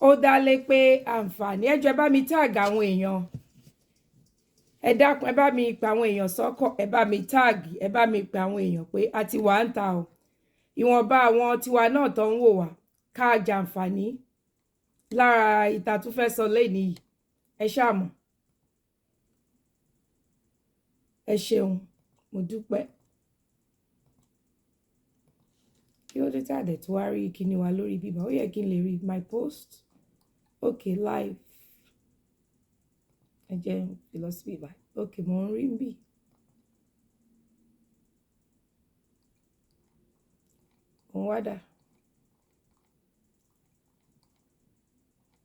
Ó dá lé pé àǹfààní, ẹ jọ̀ọ́ ẹ bá mi tag àwọn èèyàn. Ẹ dákun, ẹ bá mi pe àwọn èèyàn sọ́kọ̀, ẹ bá mi tag, ẹ bá mi pe àwọn èèyàn pé a ti wà ń ta o. Ìwọ̀nba àwọn tiwa náà tó ń wò wá ká jàǹfààní lára ìta tó fẹ́ sọ lénìí yìí. Ẹ ṣáà mọ̀. Ẹ ṣeun, mo dúpẹ́. Kí ló dé tí a dẹ̀ tún wá rí kíni wa lórí bíbá? Ó yẹ kí n lè rí my post. Okay, live. Ẹ jẹ́ n fi lọ sí bíbá. Okay, mo ń rí níbí. Òun wá dà.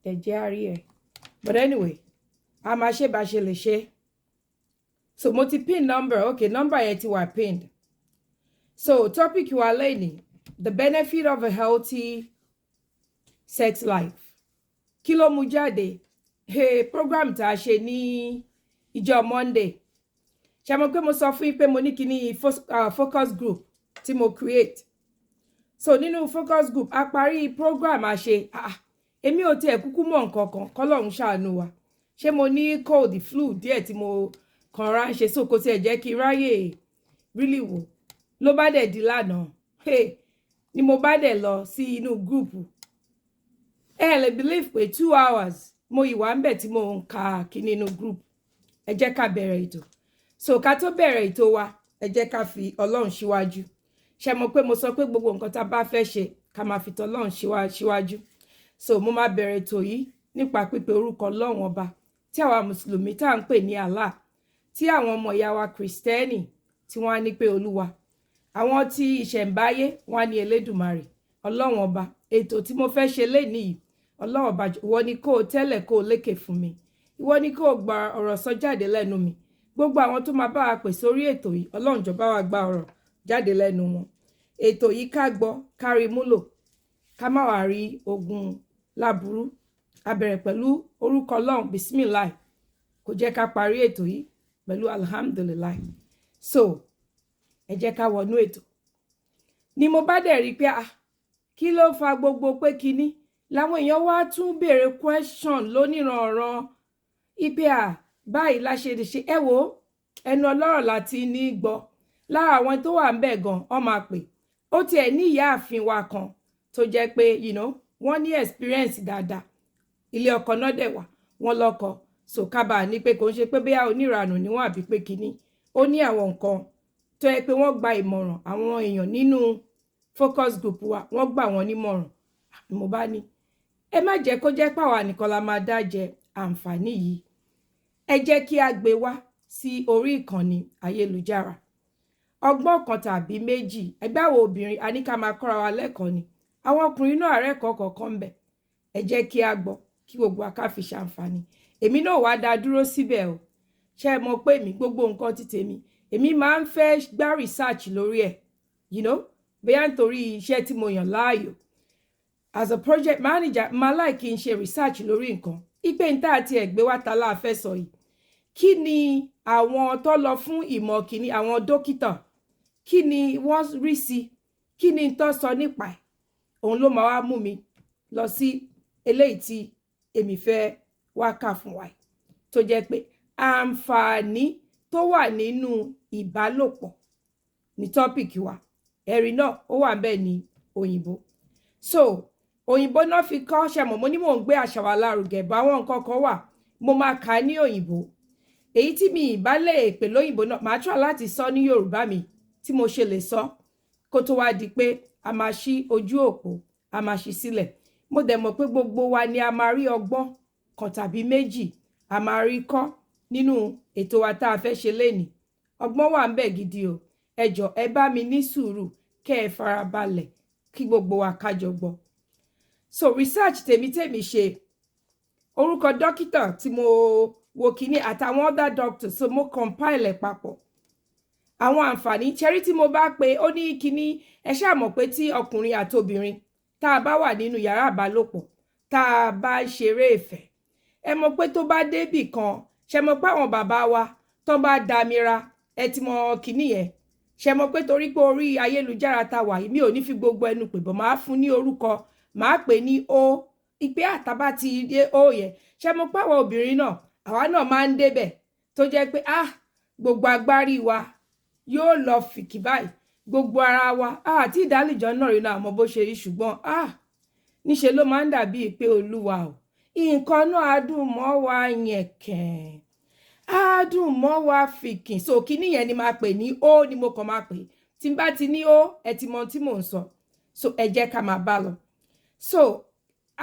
Ẹ jẹ́ á rí ẹ. But anyway, a máa ṣe bá ṣe lè ṣe. So mo ti pin number. Okay, number yẹn ti wà pinned. So topic wa lénìí, the benefit of a healthy sex life. Kí ló mú jáde? Hey, program tá a ṣe ní ìjọ Monday. Ṣé mo pé mo sọ fún yín pé mo ní kíní focus group tí mo create. So nínú focus group, a parí program a ṣe. Ah, èmi ò tiẹ̀ kúkú mọ̀ nǹkan kan, k'Ọlọ́run ṣàánú wa. Ṣé mo ní cold flu díẹ̀ tí mo kàn ra ń ṣe, so kò tiẹ̀ jẹ́ kí n ráyè really wò. Ló bá dẹ̀ di lánàá. Hey, ni mo bá dẹ̀ lọ sí inú group. Ẹ lè believe pé 2 hours mo yìí wà ńbẹ̀ tí mo ń ka kíní inú group. Ẹ jẹ́ ká bẹ̀rẹ̀ ètò. So ká tó bẹ̀rẹ̀ ètò wa, ẹ jẹ́ ká fi Ọlọ́run síwájú. Ṣé mo pé mo sọ pé gbogbo nǹkan tá a bá fẹ́ ṣe ká máa fi tọlọ́run síwájú. So mo máa bẹ̀rẹ̀ ètò yìí nípa pípe orúkọ Ọlọ́run ọba tí àwa Mùsùlùmí tá à ń pè ní Allah, tí àwọn ọmọ ìyá wa Kristẹni tí wọ́n á ní pé Olúwa, àwọn tí ìṣẹ̀ǹbáyé wọ́n á ní Elédùmarè. Ọlọ́run ọba, ètò tí mo fẹ́ ṣe lénìí yìí, Ọlọ́run ọba, ìwọ ni kó o tẹ́lẹ̀ kó o lékè fún mi. Ìwọ ni kó o gba ọ̀rọ̀ sọ jáde lẹ́nu mi. Gbogbo àwọn tó máa bá wa pè sórí ètò yìí, Ọlọ́run jọ̀ọ́ bá wa gba ọ̀rọ̀ jáde lẹ́nu wọn. Ètò yìí ká gbọ́, ká rí múlò, ká má wá rí ogun láburú. A bẹ̀rẹ̀ pẹ̀lú orúkọ Ọlọ́run, Bismillah. Kò jẹ́ ká parí ètò yìí pẹ̀lú Alhamdulillah. So ẹ jẹ́ ká wọnú ètò. Ni mo bá dẹ̀ rí pé ah, kí ló fa gbogbo pé kíní? Làwọn èèyàn wá tún béèrè question lóníranran. Ipe à, báyìí la ṣe lè ṣe. Ẹ wo, ẹnu ọlọ́rọ̀ láti ní gbọ́. Lára àwọn tó wà ńbẹ̀ gan, wọ́n máa pè. Ó tiẹ̀ ní ìyáàfin wa kan tó jẹ́ pé, wọ́n ní experience dáadáa. Ilé ọkọ náà dẹ̀ wà, wọ́n lọ́kọ. So ká bá ní pé kò ń ṣe pé bóyá oníranù ni wọ́n àbí pé kíní. Ó ní àwọn nǹkan tó jẹ́ pé wọ́n gba ìmọ̀ràn àwọn èèyàn nínú focus group wa, wọ́n gbà wọ́n nímọ̀ràn. Mo bá ní, ẹ má jẹ́ kó jẹ́ pé àwa nìkan la máa dá jẹ àǹfààní yìí. Ẹ jẹ́ kí a gbé wá sí orí ìkànnì ayélujára. Ọgbọ́n kan tàbí méjì, ẹgbẹ́ àwọn obìnrin a ní ká máa kọ́ra wa lẹ́kọ̀ọ́ ni. Àwọn ọkùnrin náà rẹ́kọ̀ọ́ kọ̀ọ̀kan ń bẹ̀. Ẹ jẹ́ kí a gbọ́ kí gbogbo wa ká fi ṣàǹfààní. Èmi náà wá dá dúró síbẹ̀ o. Ṣé ẹ mọ̀ pé mi gbogbo nǹkan tí tèmi, èmi máa ń fẹ́ gbá research lórí ẹ̀. Bóyá nítorí iṣẹ́ tí mo yàn láàyò. As a project manager, máa like kí n ṣe research lórí nǹkan. Ipe ń tá àti ẹ̀ gbé wá ta la fẹ́ sọ yìí. Kí ni àwọn tó lọ fún ìmọ̀ kíní, àwọn dókítà, kí ni wọ́n rí sí? Kí ni tó sọ nípa ẹ̀? Òun ló máa wá mú mi lọ sí eléyìí tí èmi fẹ́ wá kà fún wa yìí. Tó jẹ́ pé àǹfààní tó wà nínú ìbálòpọ̀ ní topic wa. Ẹ̀rí náà ó wà ńbẹ̀ ní òyìnbó. So òyìnbó náà fi kọ́, ṣe mọ̀, mo ní mò ń gbé àṣà wa lárugẹ, bá àwọn nǹkan kan wà, mo máa kà á ní òyìnbó. Èyí tí mi ì bá lè pè lóyìnbó náà, màá try láti sọ ní Yorùbá mi tí mo ṣe lè sọ kó tó wá di pé a máa ṣí ojú òpó, a máa ṣí sílẹ̀. Mo dẹ̀ mọ̀ pé gbogbo wa ni a máa rí ọgbọ́n kan tàbí méjì, a máa rí kọ́ nínú ètò wa tá a fẹ́ ṣe lénìí. Ọgbọ́n wà ńbẹ̀ gidi o. Ẹ jọ̀ọ́ ẹ bá mi ní sùúrù kẹ́ ẹ farabalẹ̀ kí gbogbo wa ká jọ gbọ́. So research tèmi tèmi ṣe, orúkọ dókítà tí mo wo kíní àtàwọn other doctors, so mo compile ẹ̀ papọ̀. Àwọn àǹfààní ṣẹ́rí tí mo bá pe ó ní kíní, ẹ ṣáà mọ̀ pé tí ọkùnrin àti obìnrin tá a bá wà nínú yàrá ìbálòpọ̀, tá a bá ń ṣeré ìfẹ́, ẹ mọ̀ pé tó bá débì kan, ṣe mọ̀ pé àwọn bàbá wa tó bá damira, ẹ ti mọ kíní yẹn. Ṣe mọ̀ pé torí pé orí ayélujára tá wà yìí, mi ò ní fi gbogbo ẹnu pè bọ̀, máa fún ní orúkọ, máa pè ní o Ìpè àtàbà ti dé ó yẹ ṣé mo pàwọ̀ obìnrin náà, àwa náà máa ń débẹ̀ tó jẹ́ pé, ah, gbogbo agbárí wa yóò lọ fìkì báyìí, gbogbo ara wa àti ìdálìjọ náà rí náà mọ bó ṣe rí. Ṣùgbọ́n, ah, níṣe ló máa ń dàbíi pé Olúwa o, nǹkan náà á dùn mọ́ wa yẹ̀kẹ̀, á dùn mọ́ wa fìkìn. So kíní yẹn ni máa pè ní ó ni mo kàn máa pè. Tí n bá ti ní ó, ẹ ti mọ ohun tí mò ń sọ. So ẹ jẹ́ ká máa bá lọ. So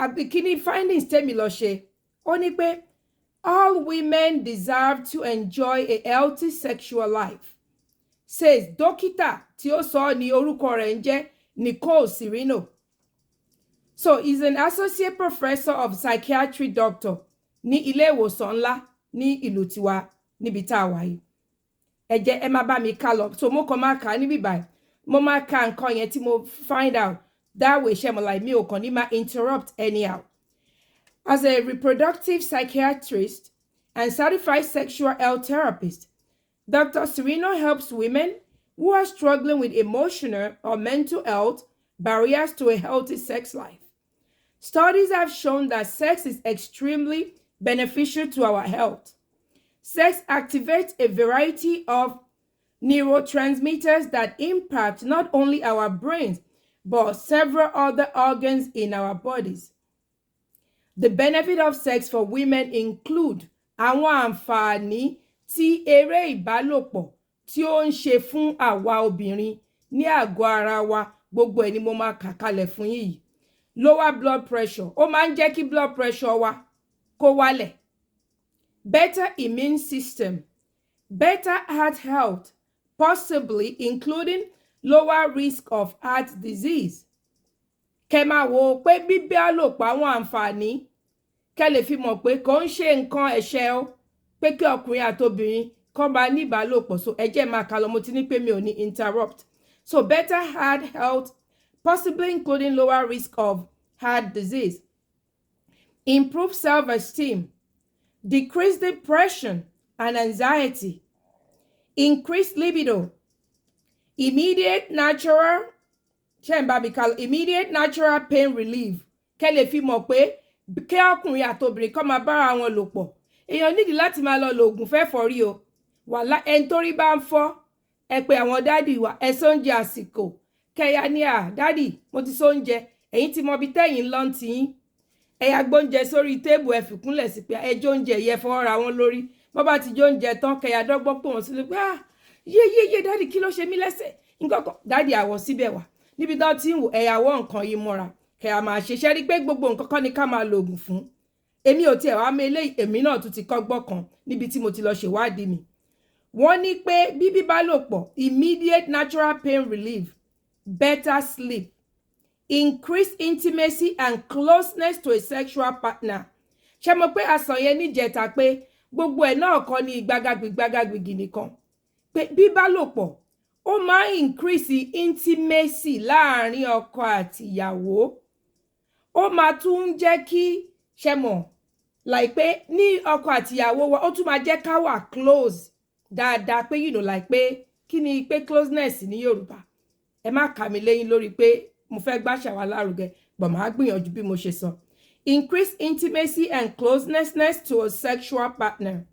àbí kíní findings tèmi lọ ṣe, ó ní pé all women deserve to enjoy a healthy sexual life, says dókítà tí ó sọ ní orúkọ rẹ̀ ń jẹ́ Nicole Cirino. So he's an associate professor of psychiatry, doctor ní ilé ìwòsàn ńlá ní ìlú tiwa níbi tá a wà yìí. Ẹ jẹ́ ẹ má bá mi ká lọ. So mo kàn máa kà á níbí báyìí, mo máa ka nǹkan yẹn tí mo find out that way. Ṣe mo like mi ò kàn ní máa interrupt anyhow. As a reproductive psychiatrist and certified sexual health therapist, Dr. Cirino helps women who are struggling with emotional or mental health barriers to a healthy sex life. Studies have shown that sex is extremely beneficial to our health. Sex activates a variety of neurotransmitters that impact not only our brains, but several other organs in our bodies. The benefit of sex for women include àwọn àǹfààní tí eré ìbálòpọ̀ tí ó ń ṣe fún àwa obìnrin ní àgọ́ ara wa. Gbogbo ẹ̀ ni mo máa kà kalẹ̀ fún yín yìí. Lower blood pressure, ó máa ń jẹ́ kí blood pressure wa kó wálẹ̀. Better immune system, better heart health, possibly including lower risk of heart disease. Kẹ máa wò ó pé bíbálòpọ̀, àwọn àǹfààní kẹ lè fi mọ̀ pé kò ń ṣe nǹkan ẹ̀ṣẹ̀ o, pé kí ọkùnrin àtobìnrin kọ́ máa ní ìbálòpọ̀. So ẹ jẹ́ máa kà lọ, mo ti ní pé mi ò ní interrupt. So better heart health, possibly including lower risk of heart disease, improve self-esteem, decrease depression and anxiety, increase libido, immediate natural, ṣé ń bá mi kà lọ, immediate natural pain relief. Kẹ́ lè fi mọ̀ pé kí ọkùnrin àtobìnrin kọ́ máa bára wọn lò pọ̀, èèyàn nídìí láti máa lọ lo oògùn fẹ́ fọ́rí o. Wàhálà ẹni tó rí bá ń fọ́, ẹ pé àwọn daddy wa, ẹ sóúnjẹ àsìkò kẹyà ní à, "Daddy, mo ti sóúnjẹ." Ẹ̀yin ti mọ ibi tẹ́yìn ń lọ ti yín, ẹ yà gbóúnjẹ sórí table, ẹ fìkúnlẹ̀ sí pé ẹ jóúnjẹ yẹ fọwọ́ ra wọn lórí. Bọ́ bá ti jóúnjẹ tán, kẹyà dọ́gbọ́n pò wọ́n sílẹ̀ pé, "Ah, yé yé yé, daddy, kí ló ṣe mí lẹ́sẹ̀?" Nǹkan kan, daddy, àwọ̀ síbẹ̀ wà níbi tó ti ń wò, ẹ̀yàwó nǹkan yìí mọ́ra kẹyà máa ṣe. Ṣẹ́ rí pé gbogbo nǹkan kan ni ká máa lo oògùn fún? Èmi ò tiẹ̀ wá mọ eléyìí. Èmi náà tún ti kọ́gbọ́n kan níbi tí mo ti lọ ṣèwádìí mi. Wọ́n ní pé bíbí bá lò pọ̀, immediate natural pain relief, better sleep, increased intimacy and closeness to a sexual partner. Ṣé mo pé àsàn yẹn níjẹta pé gbogbo ẹ̀ náà kọ́ ní gbágágbì gbágágbìgì nìkan, pé bíbálòpọ̀ ó máa ń increase intimacy láàrin ọkọ àti ìyàwó. Ó máa tún ń jẹ́ kí, ṣe mọ̀, like pé ní ọkọ àti ìyàwó wa, ó tún máa jẹ́ ká wà close dáadáa, pé like pé kí ni pé closeness ní Yorùbá? Ẹ má kà mí léyìn lórí pé mo fẹ́ gbàṣà wa lárugẹ, but màá gbìyànjú bí mo ṣe sọ. Increase intimacy and closeness to a sexual partner,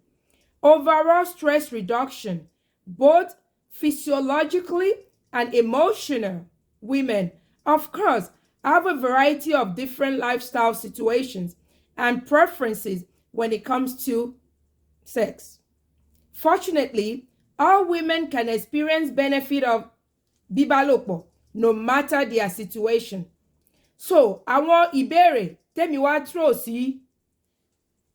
overall stress reduction, both physiologically and emotional. Women, of course, have a variety of different lifestyle situations and preferences when it comes to sex. Fortunately, all women can experience benefit of bíbálòpọ̀ no matter their situation. So àwọn ìbéèrè tèmi wá throw sí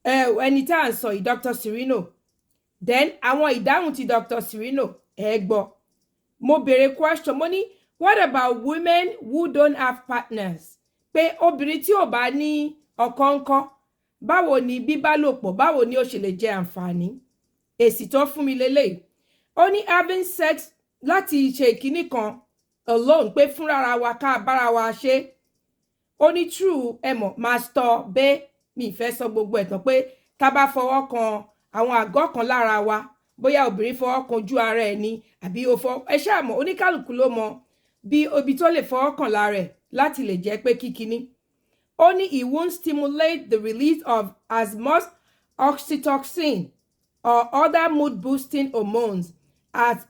ẹni tá à ń sọ yìí, Dr. Cirino, then àwọn ìdáhùn ti Dr. Cirino, ẹ gbọ́. Mo béèrè question, mo ní, "What about women who don't have partners?" Pé obìnrin tí ò bá ní ọkọ ńkọ́, báwo ni bíbálòpọ̀, báwo ni ó ṣe lè jẹ àǹfààní? Èsì tó fún mi lélẹ́yìí, ó ní having sex láti ṣe ìkíní kan alone, pé fúnra wa ká bára wa ṣe, ó ní true, ẹ mọ̀, masturbate, mi ìfẹ́ sọ gbogbo ẹ̀ tán, pé tá bá fọwọ́ kan àwọn àgọ́ kan lára wa, bóyá obìnrin fọwọ́ kan ojú ara ẹ̀ ni àbí ó fọ, ẹ ṣáà mọ̀, oníkálukú ló mọ bí ibi tó lè fọwọ́ kàn lára ẹ̀ láti lè jẹ́ pé kíkiní. Ó ní it won't stimulate the release of as much oxytocin or other mood boosting hormones as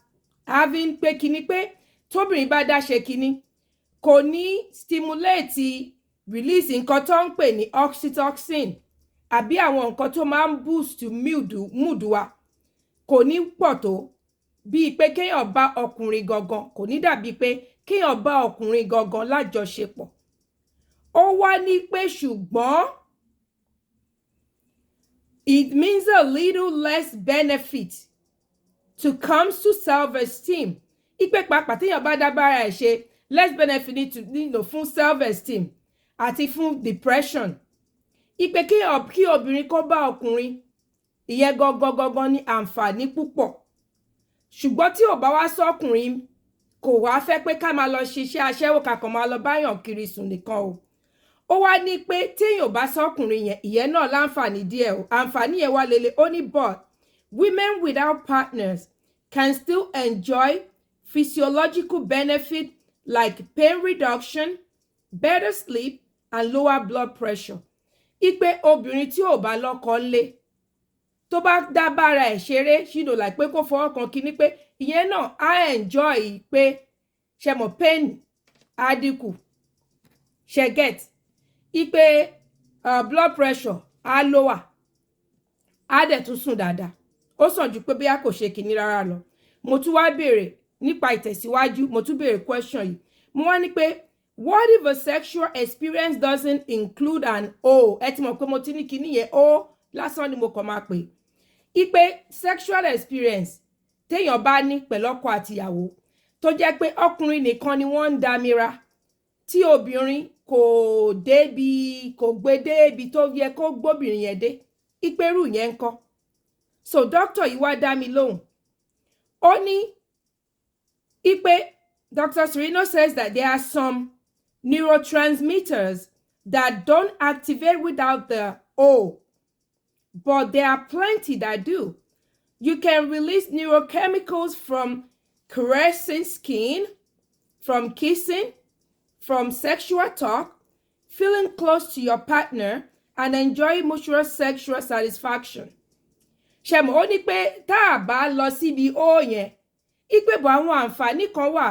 having pé kíní, pé tóbìnrin bá dá ṣe kíní, kò ní stimulate release nǹkan tó ń pè ní oxytocin àbí àwọn nǹkan tó máa ń boost mood wa. Kò ní pọ̀ tó bíi pé kéèyàn bá ọkùnrin gangan, kò ní dàbí pé kéèyàn bá ọkùnrin gangan lájọṣepọ̀. Ó wá ní pé ṣùgbọ́n it means a little less benefit to comes to self-esteem, ipe pàápàá téèyàn bá dábàá ẹ̀ ṣe, less benefit ní to fún self-esteem àti fún depression, ipe kí obìnrin kó bá ọkùnrin, ìyẹn gangan gangan ní àǹfààní púpọ̀. Ṣùgbọ́n tí ò bá wá sọ́kùnrin, kò wá fẹ́ pé ká máa lọ ṣiṣẹ́ aṣẹ́wó, kakàn máa lọ báyàn kiri sùn nìkan o. Ó wá ní pé téèyàn ò bá sọ́kùnrin yẹn, ìyẹn náà láǹfààní díẹ̀ o. Àǹfààní yẹn wá lélẹ̀. Ó ní but women without partners can still enjoy physiological benefit like pain reduction, better sleep and lower blood pressure, ipe obìnrin tí ò bá lọ́kọ ńlé, tó bá dá bára ẹ̀ ṣeré ṣìnà, like pé kó fọwọ́ kan kinní, pé ìyẹn náà á enjoy pé ṣe mọ̀, pain á dínkù, ṣe get, ipe blood pressure á lower, á dẹ̀ tún sùn dáadáa. Ó sàn ju pé bóyá kò ṣe kinní rárá lọ. Mo tún wá béèrè nípa ìtẹ̀síwájú, mo tún béèrè question yìí. Mo wá ní pé what if a sexual experience doesn't include an O? Ẹ ti mọ̀ pé mo ti ní kinní yẹn, O lásán ni mo kàn máa pè, ipe sexual experience téèyàn bá ní pẹ̀lú ọkọ àtìyàwó, tó jẹ́ pé ọkùnrin nìkan ni wọ́n ń damira, tí obìnrin kò débi, kò gbé débi tó yẹ kó gbóbìnrin yẹn dé, ìpérù yẹn ń kọ́. So doctor yìí wá dá mi lóhùn. Ó ní ipe Dr. Serino says that there are some neurotransmitters that don't activate without the O, but there are plenty that do. You can release neurochemicals from caressing skin, from kissing, from sexual talk, feeling close to your partner, and enjoy mutual sexual satisfaction. Ṣẹ̀mọ̀, ó ní pé tá a bá lọ síbi ó yẹn, ìpè bọ̀, àwọn àǹfààní kan wà.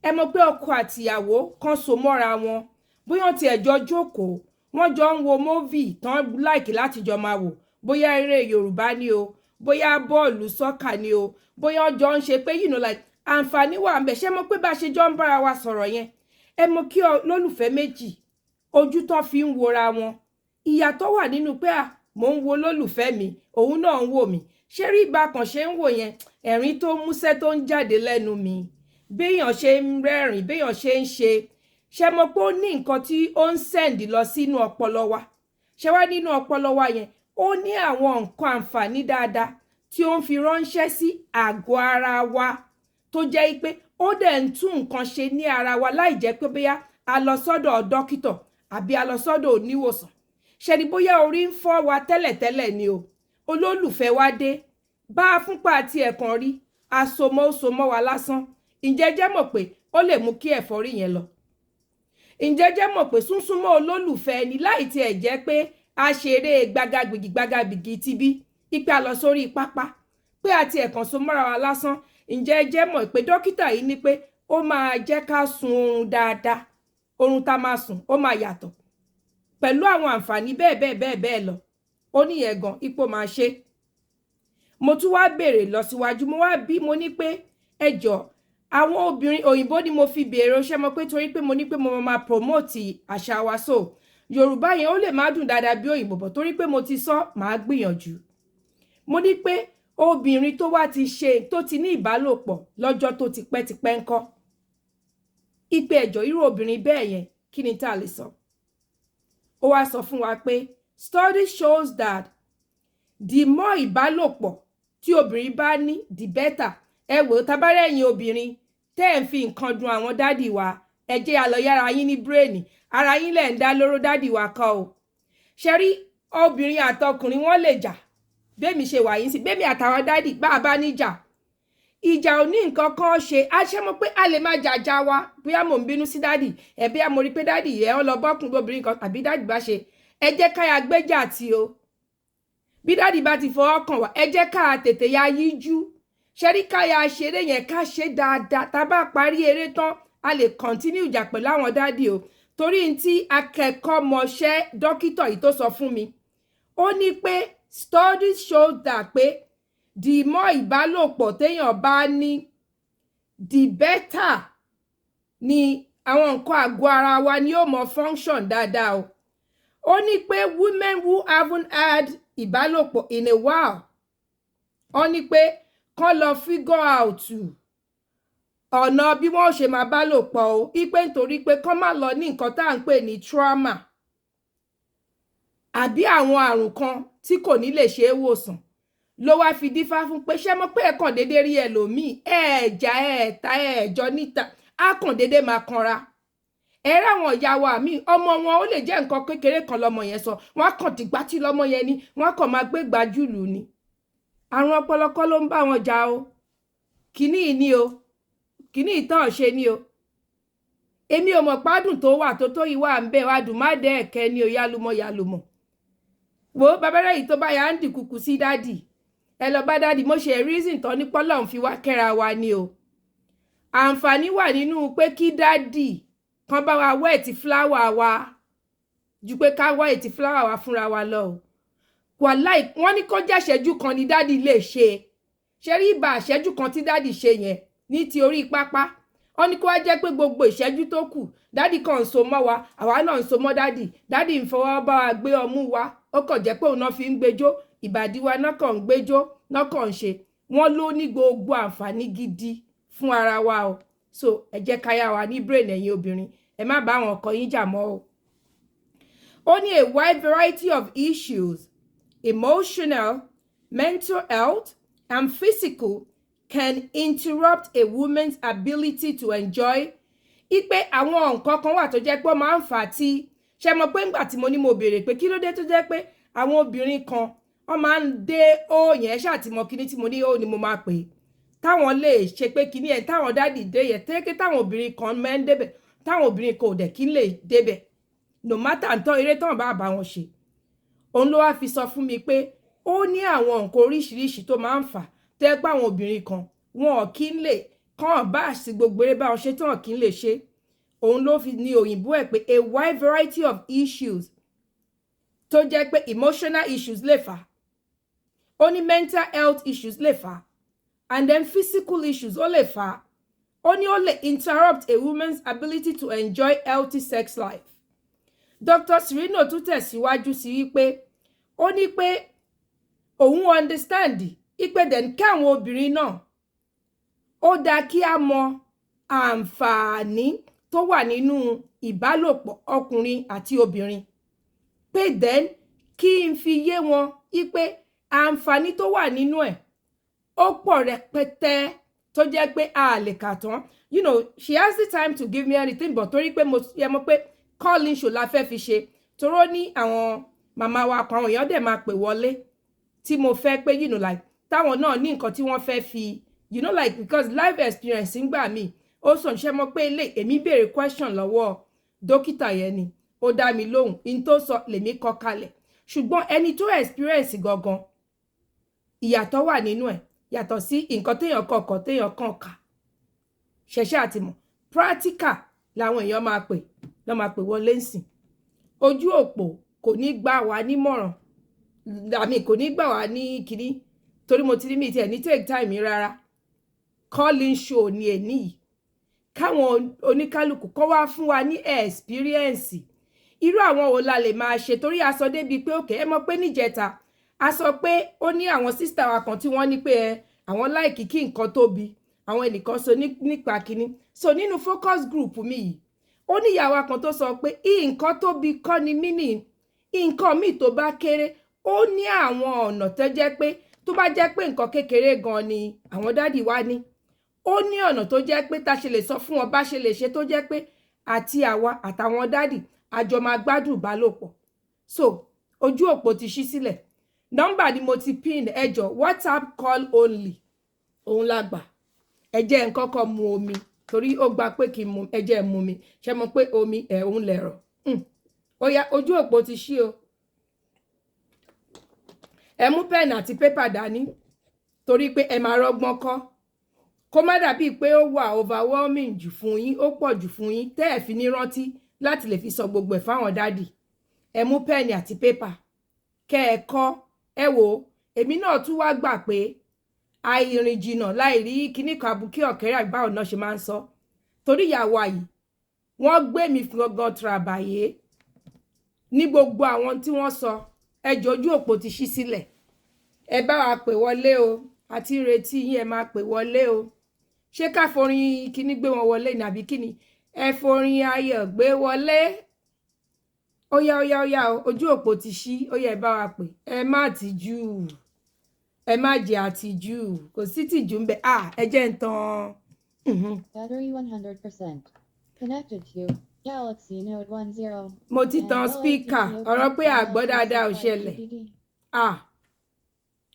Ẹ mọ̀ pé ọkọ àtìyàwó kan so mọ́ra wọn, bóyá wọ́n tiẹ̀ jọ jókòó, wọ́n jọ ń wo movie tán like láti jọ máa wò, bóyá eré Yorùbá ni o, bóyá bọ́ọ̀lù soccer ni o, bóyá wọ́n jọ ń ṣe pé like àǹfààní wà ń bẹ̀. Ṣé mọ̀ pé bá a ṣe jọ ń bára wa sọ̀rọ̀ yẹn, ẹ mọ̀ kí lólùfẹ́ méjì, ojú tán fi ń wora wọn, ìyàtọ̀ wà nínú pé à mò ń wo lólùfẹ́ mi, òun náà ń wò mí. Ṣé rí ìbákan ṣe ń wò yẹn, ẹ̀rín tó músẹ́ tó ń jáde lẹ́nu mi, béèyàn ṣe ń rẹ́rìn, béèyàn ṣe ń ṣe, ṣe mọ̀ pé ó ní nǹkan tí ó ń send lọ sínú ọpọlọ wa? Ṣe wá nínú ọpọlọ wa yẹn, ó ní àwọn nǹkan àǹfààní dáadáa tí ó ń fi ránṣẹ́ sí àgọ́ ara wa, tó jẹ́ pé ó dẹ̀ ń tún nǹkan ṣe ní ara wa láì jẹ́ pé bóyá a lọ sọ́dọ̀ dókítà àbí a lọ sọ́dọ̀ oníwòsàn. Ṣe ni bóyá orí ń fọ́ wa tẹ́lẹ̀tẹ́lẹ̀ ni o, olólùfẹ́ wa dé bá a fúnpa àti ẹ̀kan rí àsomọ́, ó so mọ́ wa lásán, ǹjẹ́ jẹ́ mọ̀ pé ó lè mú kí ẹ̀fọ́rí yẹn lọ? Ǹjẹ́ jẹ́ mọ̀ pé súnsúnmọ́ olólùfẹ́ ẹni, láì tiẹ̀ jẹ́ pé a ṣeré gbagagbìgì gbagagbìgì tibí ipe a lọ sórí pápá, pé àti ẹ̀kan so mọ́ra wa lásán, ǹjẹ́ jẹ́ mọ̀ pé dókítà yìí ní pé ó máa jẹ́ ká sun oorun dáadáa, oorun tá máa sùn ó máa yàtọ̀, pẹ̀lú àwọn àǹfààní bẹ́ẹ̀ bẹ́ẹ̀ bẹ́ẹ̀ bẹ́ẹ̀ lọ. Ó níyẹn gan ipò máa ṣe. Mo tún wá béèrè lọ síwájú, mo wá bí mo ní pé ẹ jọ, àwọn obìnrin, òyìnbó ni mo fi béèrè, ó ṣe mọ̀ pé torí pé mo ní pé mo máa promote àṣà wa, so Yorùbá yẹn ó lè má dùn dáadáa bí òyìnbó bọ̀, torí pé mo ti sọ, màá gbìyànjú. Mo ní pé obìnrin tó wá ti ṣe, tó ti ní ìbálòpọ̀ lọ́jọ́ tó ti pẹ́ ti pẹ́ ńkọ́, ipe ẹ̀jọ̀, irú obìnrin bẹ́ẹ̀ yẹn, kí ni tá a lè sọ? Ó wá sọ fún wa pé study shows that the more ìbálòpọ̀ tí obìnrin bá ní, the better. Ẹ wò ó, tabarẹ́ ẹ̀yin obìnrin tẹ́ ẹ̀ ń fi nǹkan dun àwọn daddy wa, ẹ jẹ́ a lọ yára yín ní brain ara yín lẹ̀ ń dá lóró, daddy wa kọ́ o. Ṣe rí obìnrin àtọkùnrin, wọ́n lè jà. Bẹ́ẹ̀mi ṣe wà yín sí, bẹ́ẹ̀mi àtàwọn daddy bá a bá níjà, Ìjà ò ní nǹkan kan ṣe. A ṣe mọ̀ pé a lè máa jàjà wa, bóyá mò ń bínú sí daddy ẹ̀, bóyá mo rí pé daddy ẹ̀ ọ́ lọ bọ́kùn obìnrin kan, àbí daddy bá ṣe, ẹ jẹ́ ká ya gbéjà tí o. Bí daddy bá ti fọwọ́ kàn wá, ẹ jẹ́ ká tètè ya yíjú. Ṣẹ́rí, ká ya ṣeré yẹn, ká ṣe dáadáa. Tá a bá parí eré tán, a lè continue ìjà pẹ̀lú àwọn daddy o. Torí n tí akẹ́kọ̀ọ́mọṣẹ́ dókítà yìí tó sọ fún mi, ó ní pé studies show that pé the more ìbálòpọ̀ téèyàn bá ní, the better ni àwọn nǹkan àgọ́ ara wa ni yóò mọ function dáadáa o. Ó ní pé women who haven't had ìbálòpọ̀ in a while, ó ní pé kán lọ figure out ọ̀nà bí wọ́n ṣe máa bá lò pọ̀ o, ipe nítorí pé kán má lọ ní nǹkan tá à ń pè ní trauma àbí àwọn àrùn kan tí kò ní lè ṣe é wòsàn. Ló wá fi dífá fún pé, ṣé mo pé ẹ kàn déédéé rí ẹlòmíì, ẹ̀ẹ̀jà ẹ̀ẹ̀ta ẹ̀ẹ̀jọ níta, á kàn déédéé máa kanra. Ẹ ráwọn ìyá wa míì, ọmọ wọn, ó lè jẹ́ nǹkan kékeré kan lọmọ yẹn sọ, wọn á kàn dìgbà tí lọmọ yẹn ni wọn á kàn máa gbé gbajúlù ni. Àrùn ọpọlọ kọ́ ló ń bá wọn jà o. Kínní yìí ni o, kínní ìtàn ṣe ni o. Èmi ò mọ̀ pádùn tó wà tó yìí wà ń bẹ̀ wá dùn má dẹ́ ẹ̀kẹ́ ni o. Yálùmọ̀ yálùmọ̀ wo babalẹ́ yìí tó bá yà ń dìkùkù sí daddy, ẹ lọ bá daddy. Mo ṣe reason tán ní pọ́lọ́n fi wá kẹ́ra wa ni o. Àǹfààní wà nínú pé kí daddy kan bá wa wet flower wa ju pé ká wet flower wa fúnra wa lọ o. Wàláì, wọ́n ní kó jẹ́ ìṣẹ́jú kan ni daddy lè ṣe. Ṣe rí ibà, ìṣẹ́jú kan tí daddy ṣe yẹn ní ti orí pápá, wọ́n ní kó wá jẹ́ pé gbogbo ìṣẹ́jú tó kù, daddy kan ń so mọ́ wa, àwa náà ń so mọ́ daddy, daddy ń fọwọ́ bá wa gbé ọmú wa, ó kàn jẹ́ pé òun náà fi ń gbẹjọ́ ìbàdí wa náà kàn ń gbẹjọ́ náà kàn ń ṣe. Wọ́n ló ní gbogbo àǹfààní gidi fún ara wa o. So ẹ jẹ́ ká yá wa ní brain. Ẹ̀yin obìnrin, ẹ má bá àwọn ọkọ yín jà mọ́ o. Ó ní a wide variety of issues, emotional, mental health and physical, can interrupt a woman's ability to enjoy. Ipe àwọn nǹkan kan wà tó jẹ́ pé ó máa ń fà á tí ṣe mọ̀ pé ńgbà tí mo ní mo béèrè pé kí ló dé tó jẹ́ pé àwọn obìnrin kan wọ́n máa ń dé ó yẹn ṣàtìmọ̀ kíní tí mo ní ó ní mo máa pè é, táwọn lè ṣe pé kíní ẹ̀ táwọn daddy dé yẹn tẹ́kẹ́, táwọn obìnrin kan máa ń débẹ̀, táwọn obìnrin kan ò dẹ̀ kí ń lè débẹ̀, no matter ntọ́ eré táwọn bá bá wọn ṣe. Òun ló wá fi sọ fún mi pé ó ní àwọn nǹkan oríṣiríṣi tó máa ń fà tẹ́ pé àwọn obìnrin kan wọn ò kí ń lè kàn bá sí gbogbo eré báwọn ṣe tán kí ń lè ṣe. Òun ló fi ní òyìnbó ẹ̀ pé a wide variety of issues tó jẹ́ pé emotional issues lè fà, ó ní mental health issues lè fà, and then physical issues ó lè fà. Ó ní ó lè interrupt a woman's ability to enjoy healthy sex life. Dr. Serino tún tẹ̀síwájú sí wípé ó ní pé òun understand ipe then kí àwọn obìnrin náà, ó dáa kí á mọ àǹfààní tó wà nínú ìbálòpọ̀ ọkùnrin àti obìnrin, pé then kí n fi yé wọn wípé àǹfààní tó wà nínú ẹ̀ ó pọ̀ rẹpẹtẹ tó jẹ́ pé a lè kà tán. She has the time to give me anything, but torí pé mo yẹ mọ̀ pé calling show la fẹ́ fi ṣe, toró ní àwọn màmá wa kan, àwọn èèyàn dẹ̀ máa pè wọlé tí mo fẹ́ pé like táwọn náà ní nǹkan tí wọ́n fẹ́ fi like because life experience ń gbà mí ó sàn. Ṣe mọ̀ pé ilé èmi béèrè question lọ́wọ́ dókítà yẹn ni ó dá mi lóhùn, in tó sọ lèmi kọ kalẹ̀, ṣùgbọ́n ẹni tó experience gangan, ìyàtọ̀ wà nínú ẹ̀, yàtọ̀ sí nǹkan téèyàn kọ̀ọ̀kan téèyàn kàn kà. Ṣẹ̀ṣẹ̀ àti mọ̀ practical làwọn èèyàn máa pè lọ́ máa pè wọlé ńsìn. Ojú òpó kò ní gbà wá nímọ̀ràn àmì kò ní gbà wá ní kínní, torí mo ti rí mi tiẹ̀ ní take time rárá. Calling show ni èní yìí, káwọn oníkálukú kọ́ wá fún wa ní experience irú àwọn wo la lè máa ṣe, torí a sọ débi pé òkè ẹ mọ̀ pé níjẹta a sọ pé ó ní àwọn sister wa kan tí wọ́n ní pé ẹ àwọn like kí nǹkan tóbi, àwọn ẹnìkan sọ nípa kínní. So nínú focus group mi yìí, ó ní ìyàwó kan tó sọ pé nǹkan tóbi kọ́ ni mí ní nǹkan míì tó bá kéré. Ó ní àwọn ọ̀nà tó jẹ́ pé tó bá jẹ́ pé nǹkan kékeré gan ni àwọn daddy wa ní, ó ní ọ̀nà tó jẹ́ pé tá ṣe lè sọ fún wọn bá ṣe lè ṣe tó jẹ́ pé àti àwa àtàwọn daddy àjọ máa gbádùn ìbálòpọ̀. So ojú òpó ti ṣí sílẹ̀, nọ́mbà ni mo ti pin. Ẹ jọ̀ọ́, WhatsApp call only òun la gbà. Ẹ jẹ́ n kọ́kọ́ mu omi torí ó gba pé kí n mu. Ẹ jẹ́ n mu mi. Ṣe mọ̀ pé omi ẹ̀ òun lẹ̀rọ̀. Ó yá, ojú òpó ti ṣí o. Ẹ mú pen àti paper dání torí pé ẹ máa rọ́gbọ́n kọ́, kó má dàbíi pé ó wà overwhelming jù fún yín, ó pọ̀ jù fún yín tẹ́ ẹ̀ fi ní rántí láti lè fi sọ gbogbo ẹ̀ fáwọn daddy. Ẹ mú pen àti paper kẹ́ ẹ kọ́. Ẹ wò ó, èmi náà tún wá gbà pé àìrìn jìnnà láì rí kíní kan àbùkí ọ̀kẹ́rẹ́ àgbáwò náà ṣe máa ń sọ, torí ìyàwó àyè wọ́n gbé mi gangan tìràbàyè ní gbogbo àwọn tí wọ́n sọ. Ẹjọ́, ojú òpó ti ṣí sílẹ̀, ẹ bá wa pè wọlé o. Àti ìrètí yín, ẹ máa pè wọlé o. Ṣé ká forin kíní gbé wọn wọlé ní àbí kíní? Ẹ forin ayọ̀ gbé wọlé. Ó yá, ó yá, ó yá o, ojú òpó ti ṣí. Ó yá, ẹ bá wa pè. Ẹ má tìjú, ẹ má jẹ́ àtìjú, kò sí tìjú ń bẹ. À, ẹ jẹ́ ń tan. Battery 100%. Connected to Galaxy Note 10. Mo ti tan speaker. Ọ̀rọ̀ pé àgbọ́ dáadáa ò ṣẹlẹ̀. À,